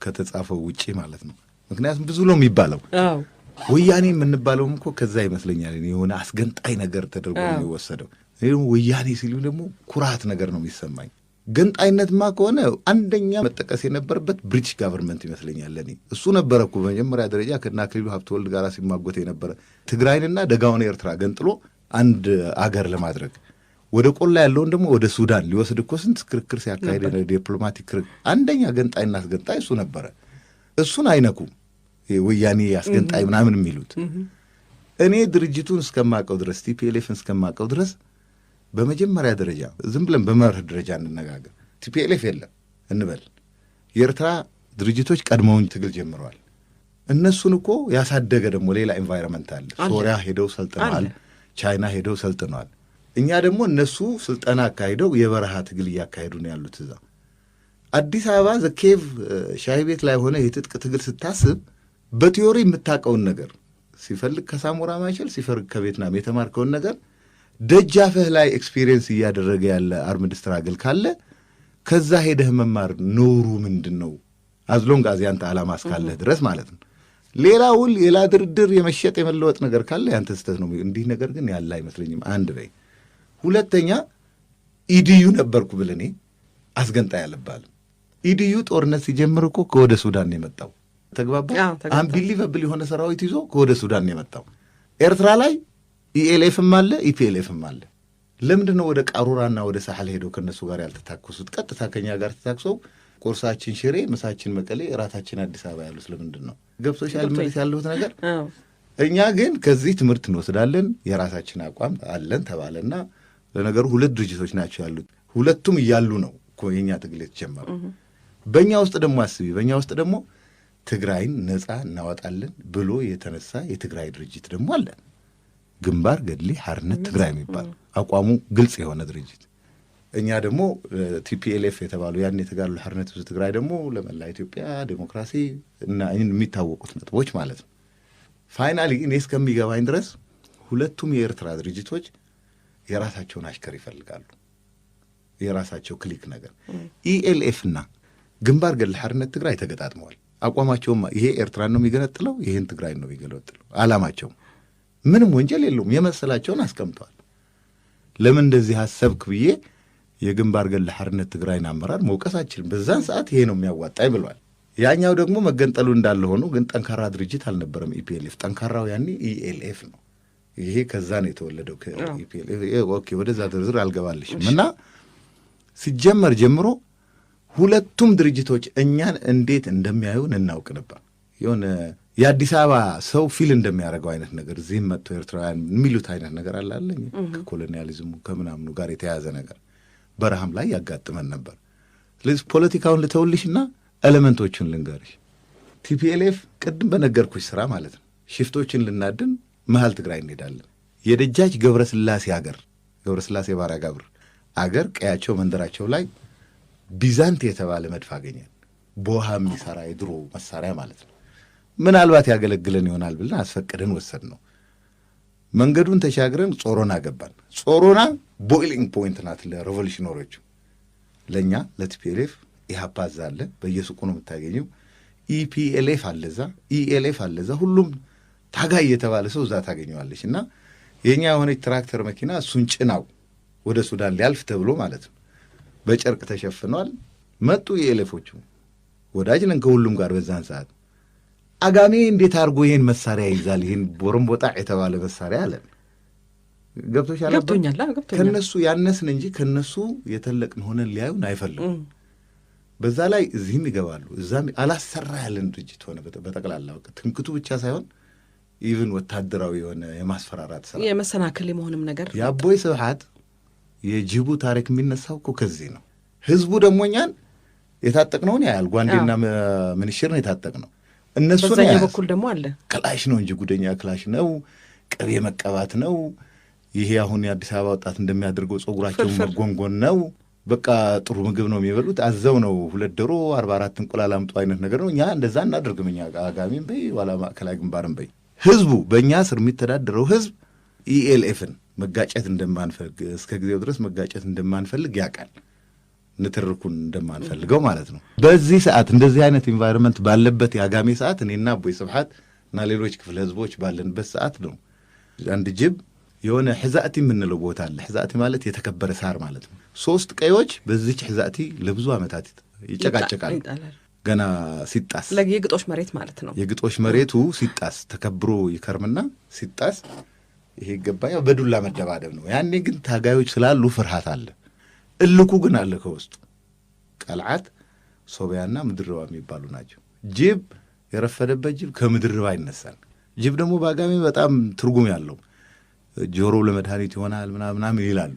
ከተጻፈው ውጪ ማለት ነው። ምክንያቱም ብዙ ነው የሚባለው። ወያኔ የምንባለውም እኮ ከዛ ይመስለኛል የሆነ አስገንጣይ ነገር ተደርጎ ነው የሚወሰደው። እኔ ደግሞ ወያኔ ሲሉ ደግሞ ኩራት ነገር ነው የሚሰማኝ። ገንጣይነትማ ከሆነ አንደኛ መጠቀስ የነበረበት British government ይመስለኛል ለእኔ። እሱ ነበረ እኮ በመጀመሪያ ደረጃ ከእነ አክሊሉ ሀብተወልድ ጋር ሲማጎት የነበረ፣ ትግራይንና ደጋውን ኤርትራ ገንጥሎ አንድ አገር ለማድረግ፣ ወደ ቆላ ያለውን ደግሞ ወደ ሱዳን ሊወስድ እኮ ስንት ክርክር ሲያካሄድ፣ diplomatic ክርክር። አንደኛ ገንጣይና አስገንጣይ እሱ ነበረ። እሱን አይነኩም ወያኔ አስገንጣይ ምናምን የሚሉት። እኔ ድርጅቱን እስከማቀው ድረስ፣ TPLF ን እስከማቀው ድረስ፣ በመጀመሪያ ደረጃ ዝም ብለን በመርህ ደረጃ እንነጋገር። TPLF የለም እንበል። የኤርትራ ድርጅቶች ቀድመውን ትግል ጀምረዋል። እነሱን እኮ ያሳደገ ደግሞ ሌላ environment አለ። ሶሪያ ሄደው ሰልጥነዋል። ቻይና ሄደው ሰልጥነዋል። እኛ ደግሞ እነሱ ስልጠና አካሂደው የበረሃ ትግል እያካሄዱ ነው ያሉት። እዛ አዲስ አበባ The Cave ሻይ ቤት ላይ ሆነ የትጥቅ ትግል ስታስብ በ theory የምታውቀውን ነገር፣ ሲፈልግ ከሳሞራ ማሸል፣ ሲፈልግ ከቬትናም የተማርከውን ነገር ደጃፍህ ላይ experience እያደረገ ያለ armed struggle ካለ ከዛ ሄደህ መማር ኖሩ ምንድን ነው? As long as ያንተ ዓላማ እስካለህ ድረስ ማለት ነው። ሌላ ውል፣ ሌላ ድርድር፣ የመሸጥ የመለወጥ ነገር ካለ ያንተ ስህተት ነው። እንዲህ ነገር ግን ያለ አይመስለኝም። አንድ በይ። ሁለተኛ EDU ነበርኩ ብል እኔ አስገንጣይ አልባልም። EDU ጦርነት ሲጀምር እኮ ከወደ ሱዳን ነው የመጣው። ተግባባ። Unbelievable የሆነ ሰራዊት ይዞ ከወደ ሱዳን ነው የመጣው። ኤርትራ ላይ ELF ም አለ፣ EPLF ም አለ። ለምንድን ነው ወደ ቃሩራና ወደ ሳሕል ሄደው ከእነሱ ጋር ያልተታኮሱት? ቀጥታ ከኛ ጋር ተታክሰው ቁርሳችን ሽሬ፣ ምሳችን መቀሌ፣ እራታችን አዲስ አበባ ያሉት ለምንድን ነው? ገብቶሻል? ምልሽ ያለሁት ነገር እኛ ግን ከዚህ ትምህርት እንወስዳለን፣ የራሳችን አቋም አለን ተባለና ለነገሩ ሁለት ድርጅቶች ናቸው ያሉት። ሁለቱም እያሉ ነው እኮ የኛ ትግል የተጀመረው። በእኛ ውስጥ ደግሞ አስቢ፣ በእኛ ውስጥ ደግሞ ትግራይን ነፃ እናወጣለን ብሎ የተነሳ የትግራይ ድርጅት ደግሞ አለ። ግንባር ገድሊ ሓርነት ትግራይ የሚባል አቋሙ ግልጽ የሆነ ድርጅት። እኛ ደግሞ TPLF የተባሉ ያን የተጋድሎ ሓርነት ህዝቢ ትግራይ ደግሞ ለመላ ኢትዮጵያ ዴሞክራሲ እና የሚታወቁት ነጥቦች ማለት ነው። Finally እኔ እስከሚገባኝ ድረስ ሁለቱም የኤርትራ ድርጅቶች የራሳቸውን አሽከር ይፈልጋሉ። የራሳቸው clique ነገር። ELF እና ግንባር ገድሊ ሓርነት ትግራይ ተገጣጥመዋል። አቋማቸውም ይሄ ኤርትራን ነው የሚገነጥለው፣ ይሄን ትግራይን ነው የሚገነጥለው። አላማቸው ምንም ወንጀል የለውም። የመሰላቸውን አስቀምጠዋል። ለምን እንደዚህ አሰብክ ብዬ የግንባር ገድሊ ሓርነት ትግራይን አመራር መውቀስ አልችልም። በዛን ሰዓት ይሄ ነው የሚያዋጣኝ ብሏል። ያኛው ደግሞ መገንጠሉ እንዳለ ሆኖ ግን ጠንካራ ድርጅት አልነበረም EPLF። ጠንካራው ያኔ ELF ነው። ይሄ ከዛ ነው የተወለደው ከ EPLF። Okay፣ ወደዛ ዝርዝር አልገባልሽም። እና ሲጀመር ጀምሮ ሁለቱም ድርጅቶች እኛን እንዴት እንደሚያዩን እናውቅ ነበር። የሆነ የአዲስ አበባ ሰው feel እንደሚያደርገው አይነት ነገር፣ እዚህም መጥቶ ኤርትራውያን የሚሉት አይነት ነገር አለ አለኝ፣ ከ colonialism ኡ ከምናምኑ ጋር የተያያዘ ነገር በረሃም ላይ ያጋጥመን ነበር። ስለዚህ ፖለቲካውን ልተውልሽና element ኦቹን ልንገርሽ። TPLF ቅድም በነገርኩሽ ስራ ማለት ነው። ሽፍቶችን ልናድን መሀል ትግራይ እንሄዳለን። የደጃች ገብረስላሴ አገር፣ ገብረስላሴ ባሪያ ጋብር አገር፣ ቀያቸው መንደራቸው ላይ ቢዛንት የተባለ መድፍ አገኘን። በውሃ የሚሰራ የድሮ መሳሪያ ማለት ነው። ምናልባት ያገለግለን ይሆናል ብለን አስፈቅደን ወሰድነው። መንገዱን ተሻግረን ጾሮና ገባን። ጾሮና boiling point ናት ለ revolutionary ዎቹ። ለእኛ ለ TPLF ኢህአፓ እዛ አለ፣ በየሱቁ ነው የምታገኘው። EPLF አለ እዛ፣ ELF አለ እዛ። ሁሉም ታጋይ የተባለ ሰው እዛ ታገኘዋለች። እና የእኛ የሆነች ትራክተር መኪና እሱን ጭናው ወደ ሱዳን ሊያልፍ ተብሎ ማለት ነው። በጨርቅ ተሸፍኗል። መጡ ELF ኦቹ። ወዳጅ ነን ከሁሉም ጋር በዛን ሰዓት። አጋሜ እንዴት አድርጎ ይህን መሳሪያ ይይዛል? ይህን ቦረምቦጣ የተባለ መሳሪያ አለን። ገብቶሻል? ገብቶኛል። አዎ፣ ገብቶኛል። ከነሱ ያነስን እንጂ ከነሱ የተለቅን ሆነን ሊያዩን አይፈልጉም። በዛ ላይ እዚህም ይገባሉ፣ እዛም አላሰራ ያለን ድርጅት ሆነ። በጠቅላላ በቃ ትምክቱ ብቻ ሳይሆን even ወታደራዊ የሆነ የማስፈራራት ስራ የመሰናክል የመሆንም ነገር። የአቦይ ስብሐት የጅቡ ታሪክ የሚነሳው እኮ ከዚህ ነው። ህዝቡ ደግሞ እኛን የታጠቅነውን ያያል። ጓንዴና ምንሽር ነው የታጠቅነው። እነሱን በዛኛው ያያል። በኩል ደግሞ አለ። ክላሽ ነው እንጂ ጉደኛ ክላሽ ነው፣ ቅቤ መቀባት ነው። ይሄ አሁን የአዲስ አበባ ወጣት እንደሚያደርገው ጸጉራቸውን ፍርፍር። መጎንጎን ነው። በቃ ጥሩ ምግብ ነው የሚበሉት። አዘው ነው ሁለት ዶሮ 44 እንቁላል አምጡ አይነት ነገር ነው። እኛ እንደዛ እናደርግም። እኛ አጋሚም በይ ዋላ ማዕከላዊ ግንባርም በይ ህዝቡ በእኛ ስር የሚተዳደረው ህዝብ ELF ን መጋጨት እንደማንፈልግ፣ እስከ ጊዜው ድረስ መጋጨት እንደማንፈልግ ያውቃል። ንትርኩን እንደማንፈልገው ማለት ነው። በዚህ ሰዓት እንደዚህ አይነት environment ባለበት የአጋሜ ሰዓት እኔና አቦይ ስብሐት እና ሌሎች ክፍለ ህዝቦች ባለንበት ሰዓት ነው አንድ ጅብ የሆነ ሕዛእቲ የምንለው ቦታ አለ። ሕዛእቲ ማለት የተከበረ ሳር ማለት ነው። ሶስት ቀዮች በዚች ሕዛእቲ ለብዙ ዓመታት ይጨቃጨቃሉ። ይጣላል። ገና ሲጣስ የግጦሽ መሬት ማለት ነው። የግጦሽ መሬቱ ሲጣስ ተከብሮ ይከርምና ሲጣስ ይሄ ይገባ ያው በዱላ መደባደብ ነው። ያኔ ግን ታጋዮች ስላሉ ፍርሃት አለ። እልኩ ግን አለ ከውስጡ። ቀልዓት፣ ሶቢያና ምድርባ የሚባሉ ናቸው። ጅብ የረፈደበት ጅብ ከምድርባ ይነሳል። ጅብ ደግሞ በአጋሜ በጣም ትርጉም ያለው ጆሮ ለመድኃኒት ይሆናል ምናምን ምናምን ይላሉ።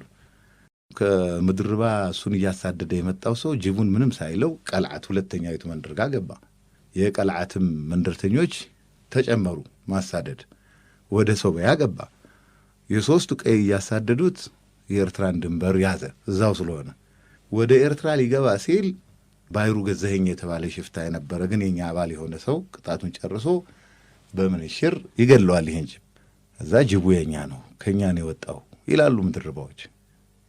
ከምድርባ እሱን እያሳደደ የመጣው ሰው ጅቡን ምንም ሳይለው ቀልዓት ሁለተኛዊቱ መንደር ጋር ገባ። የቀልዓትም መንደርተኞች ተጨመሩ ማሳደድ። ወደ ሶቢያ ገባ። የሶስቱ ቀይ እያሳደዱት የኤርትራን ድንበር ያዘ። እዛው ስለሆነ ወደ ኤርትራ ሊገባ ሲል ባይሩ ገዘኸኝ የተባለ ሽፍታ የነበረ ግን የኛ አባል የሆነ ሰው ቅጣቱን ጨርሶ በምንሽር ይገድለዋል ይሄን ጅብ። እዛ ጅቡ የኛ ነው፣ ከኛ ነው የወጣው ይላሉ ምድርባዎች።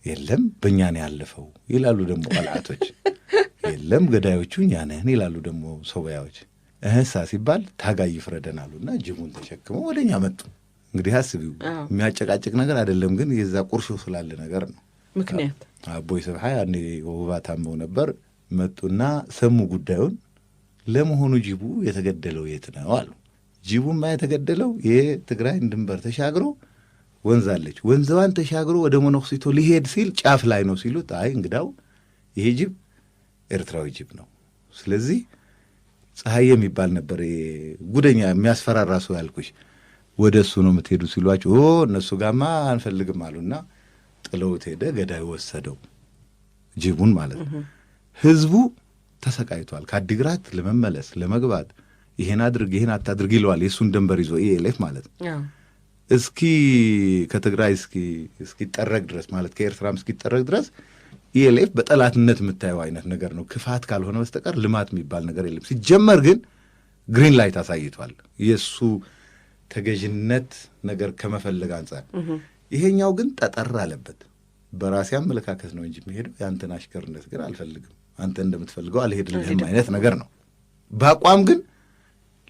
የለም በእኛ ነው ያለፈው ይላሉ ደግሞ ቀልዓቶች። የለም ገዳዮቹ እኛ ነን ይላሉ ደግሞ ሶቢያዎች። እህሳ ሲባል ታጋይ ይፍረደን አሉና ጅቡን ተሸክመው ወደ እኛ መጡ። እንግዲህ አስቢው፣ የሚያጨቃጭቅ ነገር አይደለም፣ ግን የዛ ቁርሾ ስላለ ነገር ነው። ምክንያት አቦይ ስብሐ ያኔ ወባ ታመው ነበር። መጡና ሰሙ ጉዳዩን። ለመሆኑ ጅቡ የተገደለው የት ነው አሉ። ጅቡማ የተገደለው የትግራይን ድንበር ተሻግሮ ወንዝ አለች፣ ወንዝዋን ተሻግሮ ወደ መነኩሲቶ ሊሄድ ሲል ጫፍ ላይ ነው ሲሉት፣ አይ እንግዳው ይሄ ጅብ ኤርትራዊ ጅብ ነው። ስለዚህ ፀሐይ የሚባል ነበር ጉደኛ የሚያስፈራራ ሰው ያልኩሽ። ወደ እሱ ነው የምትሄዱ ሲሏቸው እነሱ ጋማ አንፈልግም አሉና ጥለውት ሄደ። ገዳይ ወሰደው ጅቡን ማለት ነው። ህዝቡ ተሰቃይቷል። ከአዲግራት ለመመለስ ለመግባት ይሄን አድርግ ይሄን አታድርግ ይለዋል። የእሱን ደንበር ይዞ ELF ማለት ነው። እስኪ ከትግራይ እስኪጠረግ ድረስ ማለት ከኤርትራም እስኪጠረግ ድረስ ELF በጠላትነት የምታየው አይነት ነገር ነው። ክፋት ካልሆነ በስተቀር ልማት የሚባል ነገር የለም። ሲጀመር ግን green light አሳይቷል የእሱ ተገዥነት ነገር ከመፈለግ አንጻር። ይሄኛው ግን ጠጠር አለበት። በራሴ አመለካከት ነው እንጂ የሚሄደው የአንተን አሽከርነት ግን አልፈልግም፣ አንተ እንደምትፈልገው አልሄድልህም አይነት ነገር ነው። በአቋም ግን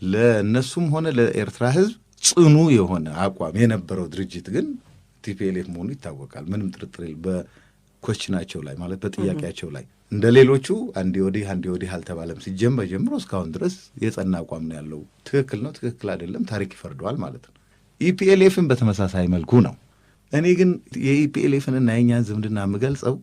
ለእነሱም ሆነ ለኤርትራ ህዝብ ጽኑ የሆነ አቋም የነበረው ድርጅት ግን TPLF መሆኑ ይታወቃል። ምንም ጥርጥር የለም። በ question ኣቸው ላይ ማለት በጥያቄያቸው ላይ እንደ ሌሎቹ አንዴ ወዲህ አንዴ ወዲህ አልተባለም። ሲጀመር ጀምሮ እስካሁን ድረስ የጸና አቋም ነው ያለው። ትክክል ነው፣ ትክክል አይደለም፣ ታሪክ ይፈርደዋል ማለት ነው። EPLF ን በተመሳሳይ መልኩ ነው። እኔ ግን የ EPLF ን እና የእኛን ዝምድና የምገልጸው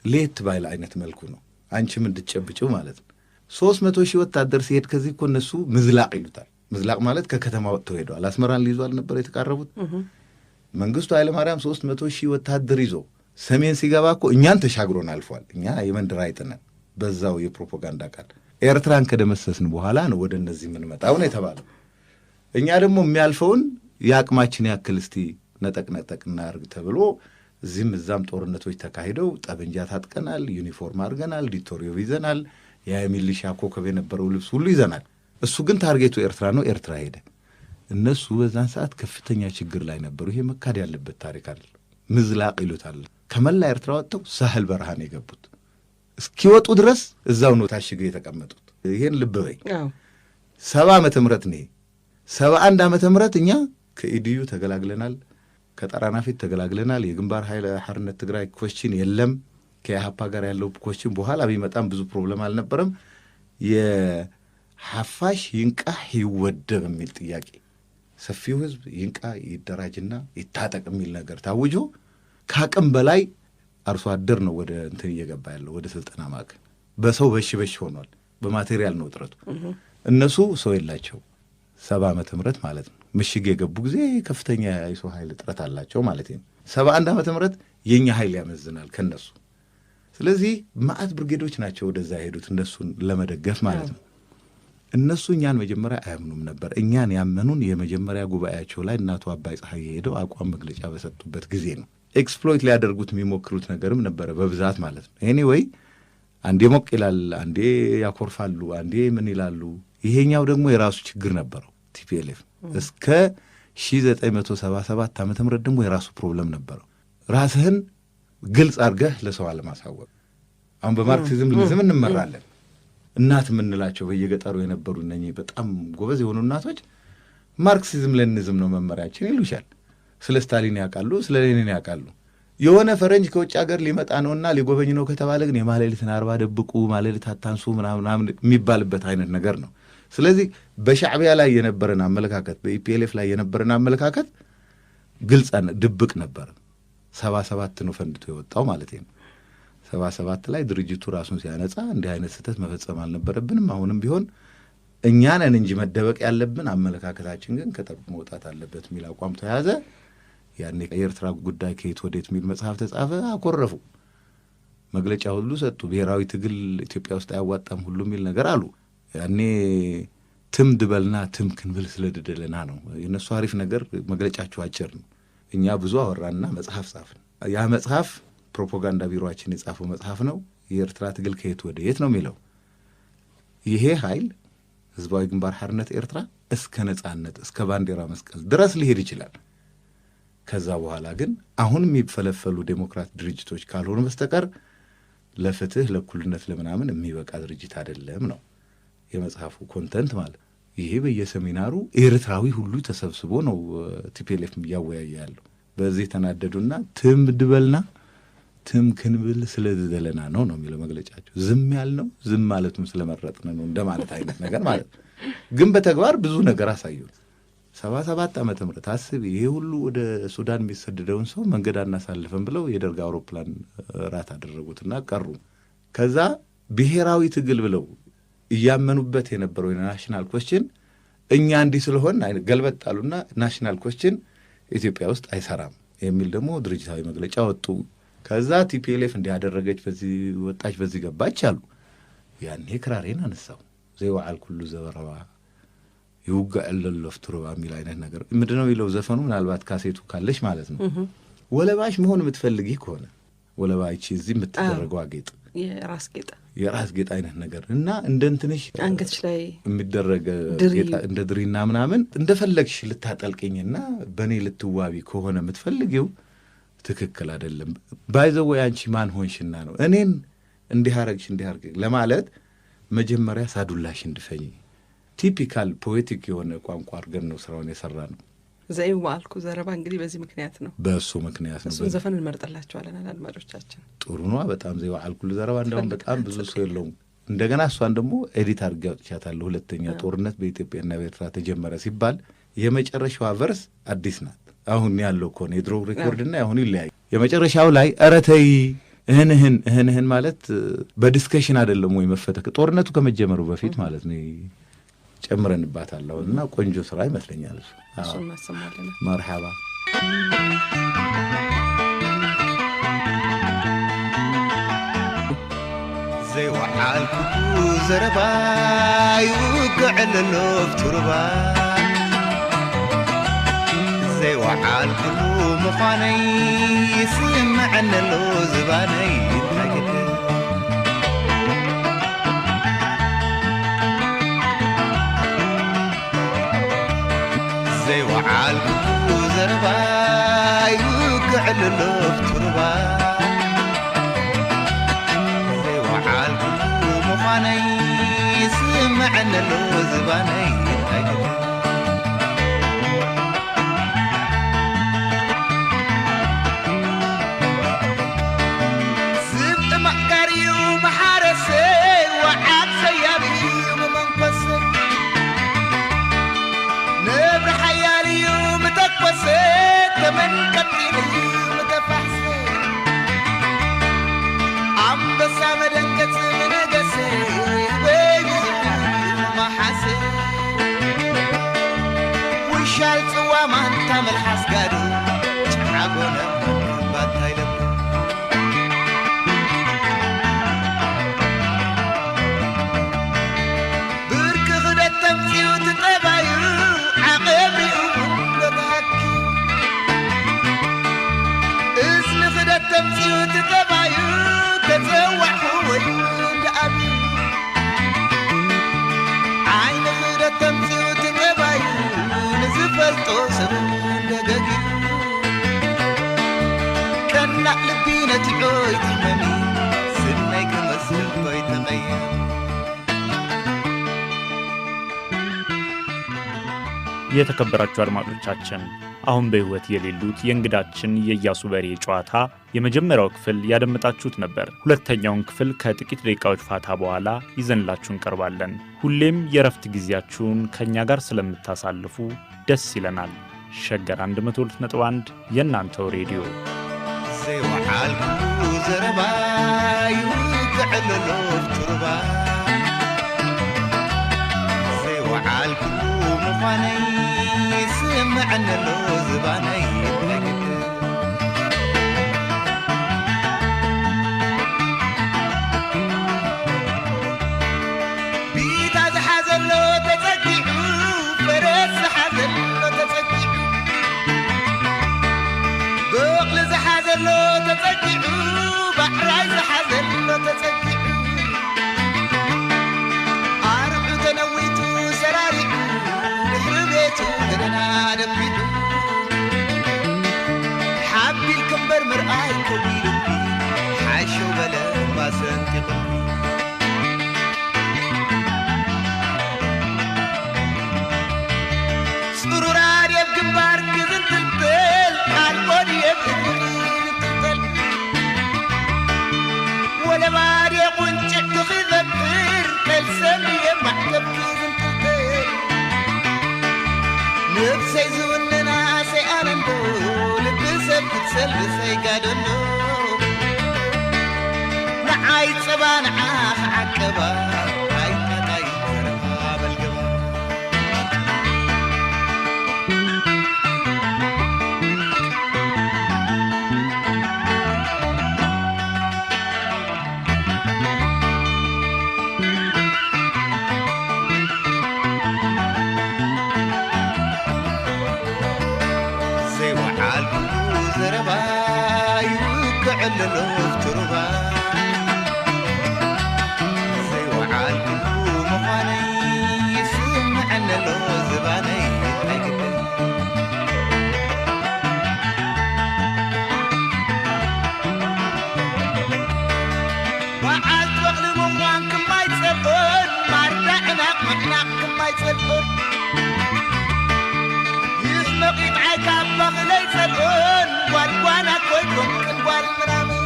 ለየት ባይል አይነት መልኩ ነው። አንቺም እንድትጨብጭው ማለት ነው። 300,000 ወታደር ሲሄድ ከዚህ እኮ እነሱ ምዝላቅ ይሉታል። ምዝላቅ ማለት ከከተማ ወጥተው ሄደዋል። አስመራን ሊይዙ አልነበረ የተቃረቡት? መንግስቱ ኃይለማርያም 300,000 ወታደር ይዞ ሰሜን ሲገባ እኮ እኛን ተሻግሮን አልፏል። እኛ የመንደር አይጥነን በዛው የፕሮፓጋንዳ ቃል ኤርትራን ከደመሰስን በኋላ ነው ወደ እነዚህ የምንመጣው ነው የተባለው። እኛ ደግሞ የሚያልፈውን የአቅማችን ያክል እስቲ ነጠቅ ነጠቅ እናርግ ተብሎ እዚህም እዛም ጦርነቶች ተካሂደው ጠበንጃ ታጥቀናል፣ ዩኒፎርም አድርገናል፣ ዲቶሪዮ ይዘናል፣ ያ የሚሊሻ ኮከብ የነበረው ልብስ ሁሉ ይዘናል። እሱ ግን target ኡ ኤርትራ ነው። ኤርትራ ሄደ። እነሱ በዛን ሰዓት ከፍተኛ ችግር ላይ ነበሩ። ይሄ መካድ ያለበት ታሪክ አይደለም። ምዝላቅ ይሉታል። ከመላ ኤርትራ ወጥተው ሳህል በረሃን የገቡት እስኪወጡ ድረስ እዛው ነው ታሽገው የተቀመጡት። ይሄን ልብ በይ። 70 ዓመተ ምህረት ነው። 71 ዓመተ ምህረት እኛ ከ EDU ተገላግለናል፣ ከጠራናፊት ተገላግለናል። የግንባር ኃይለ ሓርነት ትግራይ question የለም። ከኢህአፓ ጋር ያለው question በኋላ ቢመጣም ብዙ problem አልነበረም። የሐፋሽ ይንቃህ ይወደብ የሚል ጥያቄ ሰፊው ህዝብ ይንቃ ይደራጅና ይታጠቅ የሚል ነገር ታውጆ ከአቅም በላይ አርሶ አደር ነው ወደ እንትን እየገባ ያለው ወደ ስልጠና ማዕከል። በሰው በሽ በሽ ሆኗል። በ material ነው እጥረቱ። እነሱ ሰው የላቸው። 70 ዓመተ ምህረት ማለት ነው። ምሽግ የገቡ ጊዜ ከፍተኛ የሰው ኃይል እጥረት አላቸው ማለት ነው። 71 ዓመተ ምህረት የኛ ኃይል ያመዝናል ከነሱ። ስለዚህ ማዕት ብርጌዶች ናቸው ወደዛ የሄዱት እነሱን ለመደገፍ ማለት ነው። እነሱ እኛን መጀመሪያ አያምኑም ነበር። እኛን ያመኑን የመጀመሪያ ጉባኤያቸው ላይ እናቱ አባይ ፀሐይ ሄደው አቋም መግለጫ በሰጡበት ጊዜ ነው። Exploit ሊያደርጉት የሚሞክሩት ነገርም ነበረ በብዛት ማለት ነው። Anyway አንዴ ሞቅ ይላል፣ አንዴ ያኮርፋሉ፣ አንዴ ምን ይላሉ። ይሄኛው ደግሞ የራሱ ችግር ነበረው። TPLF እስከ 1977 ዓመተ ምህረት ደግሞ የራሱ problem ነበረው። ራስህን ግልጽ አድርገህ ለሰው አለማሳወቅ። አሁን በማርክሲዝም ሌኒዝም እንመራለን። እናት የምንላቸው በየገጠሩ የነበሩ እነኚህ በጣም ጎበዝ የሆኑ እናቶች ማርክሲዝም ሌኒዝም ነው መመሪያችን ይሉሻል። ስለ ስታሊን ያውቃሉ፣ ስለ ሌኒን ያውቃሉ። የሆነ ፈረንጅ ከውጭ ሀገር ሊመጣ ነውና ሊጎበኝ ነው ከተባለ ግን የማሌሊትን አርባ ደብቁ፣ ማሌሊት አታንሱ ምናምን የሚባልበት አይነት ነገር ነው። ስለዚህ በሻዕቢያ ላይ የነበረን አመለካከት በ EPLF ላይ የነበረን አመለካከት ግልጽ ድብቅ ነበር። 77 ነው ፈንድቶ የወጣው ማለት ነው። 77 ላይ ድርጅቱ ራሱን ሲያነጻ እንዲህ አይነት ስህተት መፈጸም አልነበረብንም። አሁንም ቢሆን እኛ ነን እንጂ መደበቅ ያለብን፣ አመለካከታችን ግን ከጠርቁ መውጣት አለበት የሚል አቋም ተያዘ። ያኔ የኤርትራ ጉዳይ ከየት ወዴት የሚል መጽሐፍ ተጻፈ። አኮረፉ፣ መግለጫ ሁሉ ሰጡ። ብሔራዊ ትግል ኢትዮጵያ ውስጥ አያዋጣም ሁሉ የሚል ነገር አሉ። ያኔ ትም ድበልና ትም ክንብል ስለድደለና ነው የእነሱ አሪፍ ነገር። መግለጫቸው አጭር ነው። እኛ ብዙ አወራንና መጽሐፍ ጻፍን። ያ መጽሐፍ ፕሮፓጋንዳ ቢሮአችን የጻፈው መጽሐፍ ነው። የኤርትራ ትግል ከየት ወደ የት ነው የሚለው። ይሄ ኃይል ህዝባዊ ግንባር ሓርነት ኤርትራ እስከ ነጻነት እስከ ባንዲራ መስቀል ድረስ ሊሄድ ይችላል። ከዛ በኋላ ግን አሁን የሚፈለፈሉ ዴሞክራት ድርጅቶች ካልሆኑ በስተቀር ለፍትህ፣ ለእኩልነት፣ ለምናምን የሚበቃ ድርጅት አይደለም ነው የመጽሐፉ content ማለት። ይሄ በየሰሚናሩ ኤርትራዊ ሁሉ ተሰብስቦ ነው TPLF እያወያየ ያለው። በዚህ ተናደዱና ትም ድበልና ትም ክንብል ስለደለና ነው ነው የሚለው መግለጫቸው። ዝም ያልነው ዝም ማለቱም ስለመረጥን ነው እንደማለት አይነት ነገር ማለት ነው። ግን በተግባር ብዙ ነገር አሳዩን። 77 ዓመተ ምህረት አስቢ፣ ይሄ ሁሉ ወደ ሱዳን የሚሰደደውን ሰው መንገድ አናሳልፍም ብለው የደርግ አውሮፕላን ራት አደረጉትና ቀሩ። ከዛ ብሔራዊ ትግል ብለው እያመኑበት የነበረው የ national question እኛ እንዲህ ስለሆን ገልበጥ አሉና national question ኢትዮጵያ ውስጥ አይሰራም የሚል ደግሞ ድርጅታዊ መግለጫ ወጡ። ከዛ TPLF እንዲህ አደረገች፣ በዚህ ወጣች፣ በዚህ ገባች አሉ። ያኔ ክራሬን አነሳው። ዘይወዓል ኩሉ ዘበረባ ይውጋእ ለሎፍት ሩባ የሚል አይነት ነገር ምንድነው የሚለው ዘፈኑ? ምናልባት ካሴቱ ካለች ማለት ነው። ወለባሽ መሆን የምትፈልጊ ከሆነ ወለባ ይቺ እዚህ የምትደረገው ጌጥ የራስ ጌጥ የራስ ጌጥ አይነት ነገር እና እንደ እንትንሽ አንገትሽ ላይ የሚደረግ ጌጥ እንደ ድሪና ምናምን እንደፈለግሽ ልታጠልቅኝና በእኔ ልትዋቢ ከሆነ የምትፈልጊው ትክክል አይደለም። By the way አንቺ ማን ሆንሽና ነው እኔን እንዲህ አረግሽ እንዲህ አረግሽ ለማለት መጀመሪያ ሳዱላሽ እንድፈኝ። Typical poetic የሆነ ቋንቋ አድርገን ነው ስራውን የሰራ ነው። ዘይዋልኩ ዘረባ እንግዲህ በዚህ ምክንያት ነው። በእሱ ምክንያት ነው። እሱን ዘፈን እንመርጥላቸዋለን አድማጮቻችን። ጥሩ ነዋ በጣም ዘይዋልኩ ዘረባ እንደውም በጣም ብዙ ሰው የለውም። እንደገና እሷን ደግሞ edit አድርጌ አውጥቻታለሁ። ሁለተኛ ጦርነት በኢትዮጵያና በኤርትራ ተጀመረ ሲባል የመጨረሻዋ verse አዲስ ናት። አሁን ያለው ከሆነ የድሮ record ና አሁኑ ይለያይ። የመጨረሻው ላይ ኧረ ተይ እህንህን እህንህን ማለት በ discussion አይደለም ወይ መፈተክ ጦርነቱ ከመጀመሩ በፊት ማለት ነው። ጨምረንባታል እና ቆንጆ ስራ ይመስለኛል። እሱን እናሰማለን። መርሐባ። ዘይወዓልኩ ዘረባ ይውግዕ ለሎፍት ሩባ ዘይወዓልኩ ምዃነይ ይስምዐኒ ኣሎ ዝባነይ እንታይ ዘይወዓልኩ ዘረባ ይውግዕ ለሎፍት ሩባ ዘይወዓልኩ ምዃነይ ይስምዐኒ ኣሎ ዝባነይ እንታይ ዝብጢ ማእካርዩ መሓረሰ ወዓት ሰያብዩ መመንኮሰ ንብሪ ሓያልዩ ምተኮሰ ተመን ቀጢንዩ ምተፋሕሰ ኣንበሳ መደንገጽ ምነገሰ በይ መሓሰ ውሻል ጽዋ ማንታ መልሓስ ጋዱ ጨዓጎነ ባታ ይለብ ብርክ ክደት ተምፂኡ ትጠባዩ ዓቐብሪኡ ለተሃኪ እዝኒ ክደት ተምፂኡ ትጠባዩ ተፀዋዕኹ ወይ ደኣብዩ ዓይኒ ክደት ተምፂኡ ትጠባዩ ንዝፈልጦ ሰብ እንደገጊዩ ቀናእ ልቢ ነቲዖ ይትሕመሚ ስናይ ክመስል ኮይ ተቐየም። የተከበራችሁ አድማጮቻችን አሁን በሕይወት የሌሉት የእንግዳችን የኢያሱ በርሄ ጨዋታ የመጀመሪያው ክፍል ያደመጣችሁት ነበር። ሁለተኛውን ክፍል ከጥቂት ደቂቃዎች ፋታ በኋላ ይዘንላችሁ እንቀርባለን። ሁሌም የእረፍት ጊዜያችሁን ከእኛ ጋር ስለምታሳልፉ ደስ ይለናል። ሸገር 102.1 የእናንተው ሬዲዮ። ዘይወዓልኩ ዘረባ ይውግዕ ለሎፍት ሩባ ዘይወዓልኩ ምዃነይ ይስምዐኒ ኣሎ ዝባነይ እንታይ ግድ ቢታ ዝሓዘሎ ተጸጊዑ ፈረስ ዝሓዘሎ ተጸጊዑ በቕሊ ዝሓዘሎ ተጸጊዑ ባዕራይ ዝሓዘሎ ተጸጊዑ ኣርዑ ተነዊቱ ሰራሪዑ ድሕሪ ቤቱ ገደና ደፊዑ ምዕናቕ ኣይፀልኦን ይሕመቒ ጥዓይካ ባኽለይ ፀልኦን ጓልጓላ ኮይኮም ቅንጓል ምናምን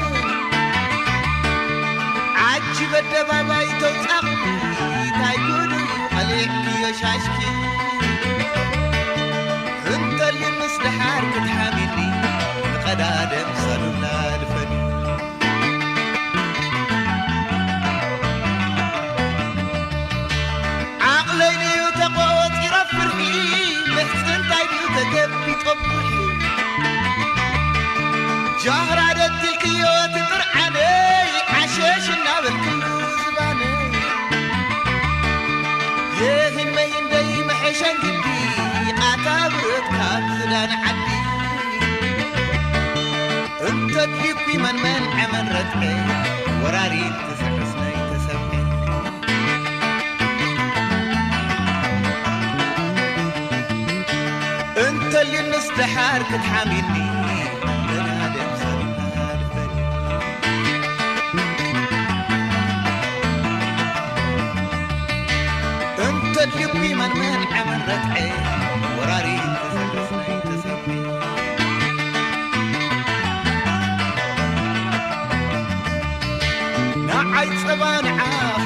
ዓጂ በደባባይ ተውፃቕ ታይ ጉዱ ቀሊዕክዮ ሻሽኪ እንተሊ ምስ ድሓር ክትሓሚኒ ንቐዳደም ሰሉላ ድፈኒ ዓቕለይ ድዩ ተቖፂረ ፍርሒ ምሕፅንታይ ድዩ ተገቢጦ ፍርሒ ጃህራ ደትልክዮ ትጥርዓነይ ዓሸሽ እናበልክሉ ዝባነይ የህን መይንደይ መሐሸን ግዲ ቃታ ብረት ካብ ክዳን ዓዲ እንተድሊኩ መንመን ዕመን ረትዐ ወራሪን ትስዕስነይ ተሰብዐ እንተሊ ንስድሓር ክትሓሚኒ ገናደም ሰሪና ድፈኒ እንተድሊኩ መንመን ዕመን ረትዐ ወራሪን ትስዕስነይ ተሰብዐ ንዓይ ፀባ ንዓኺ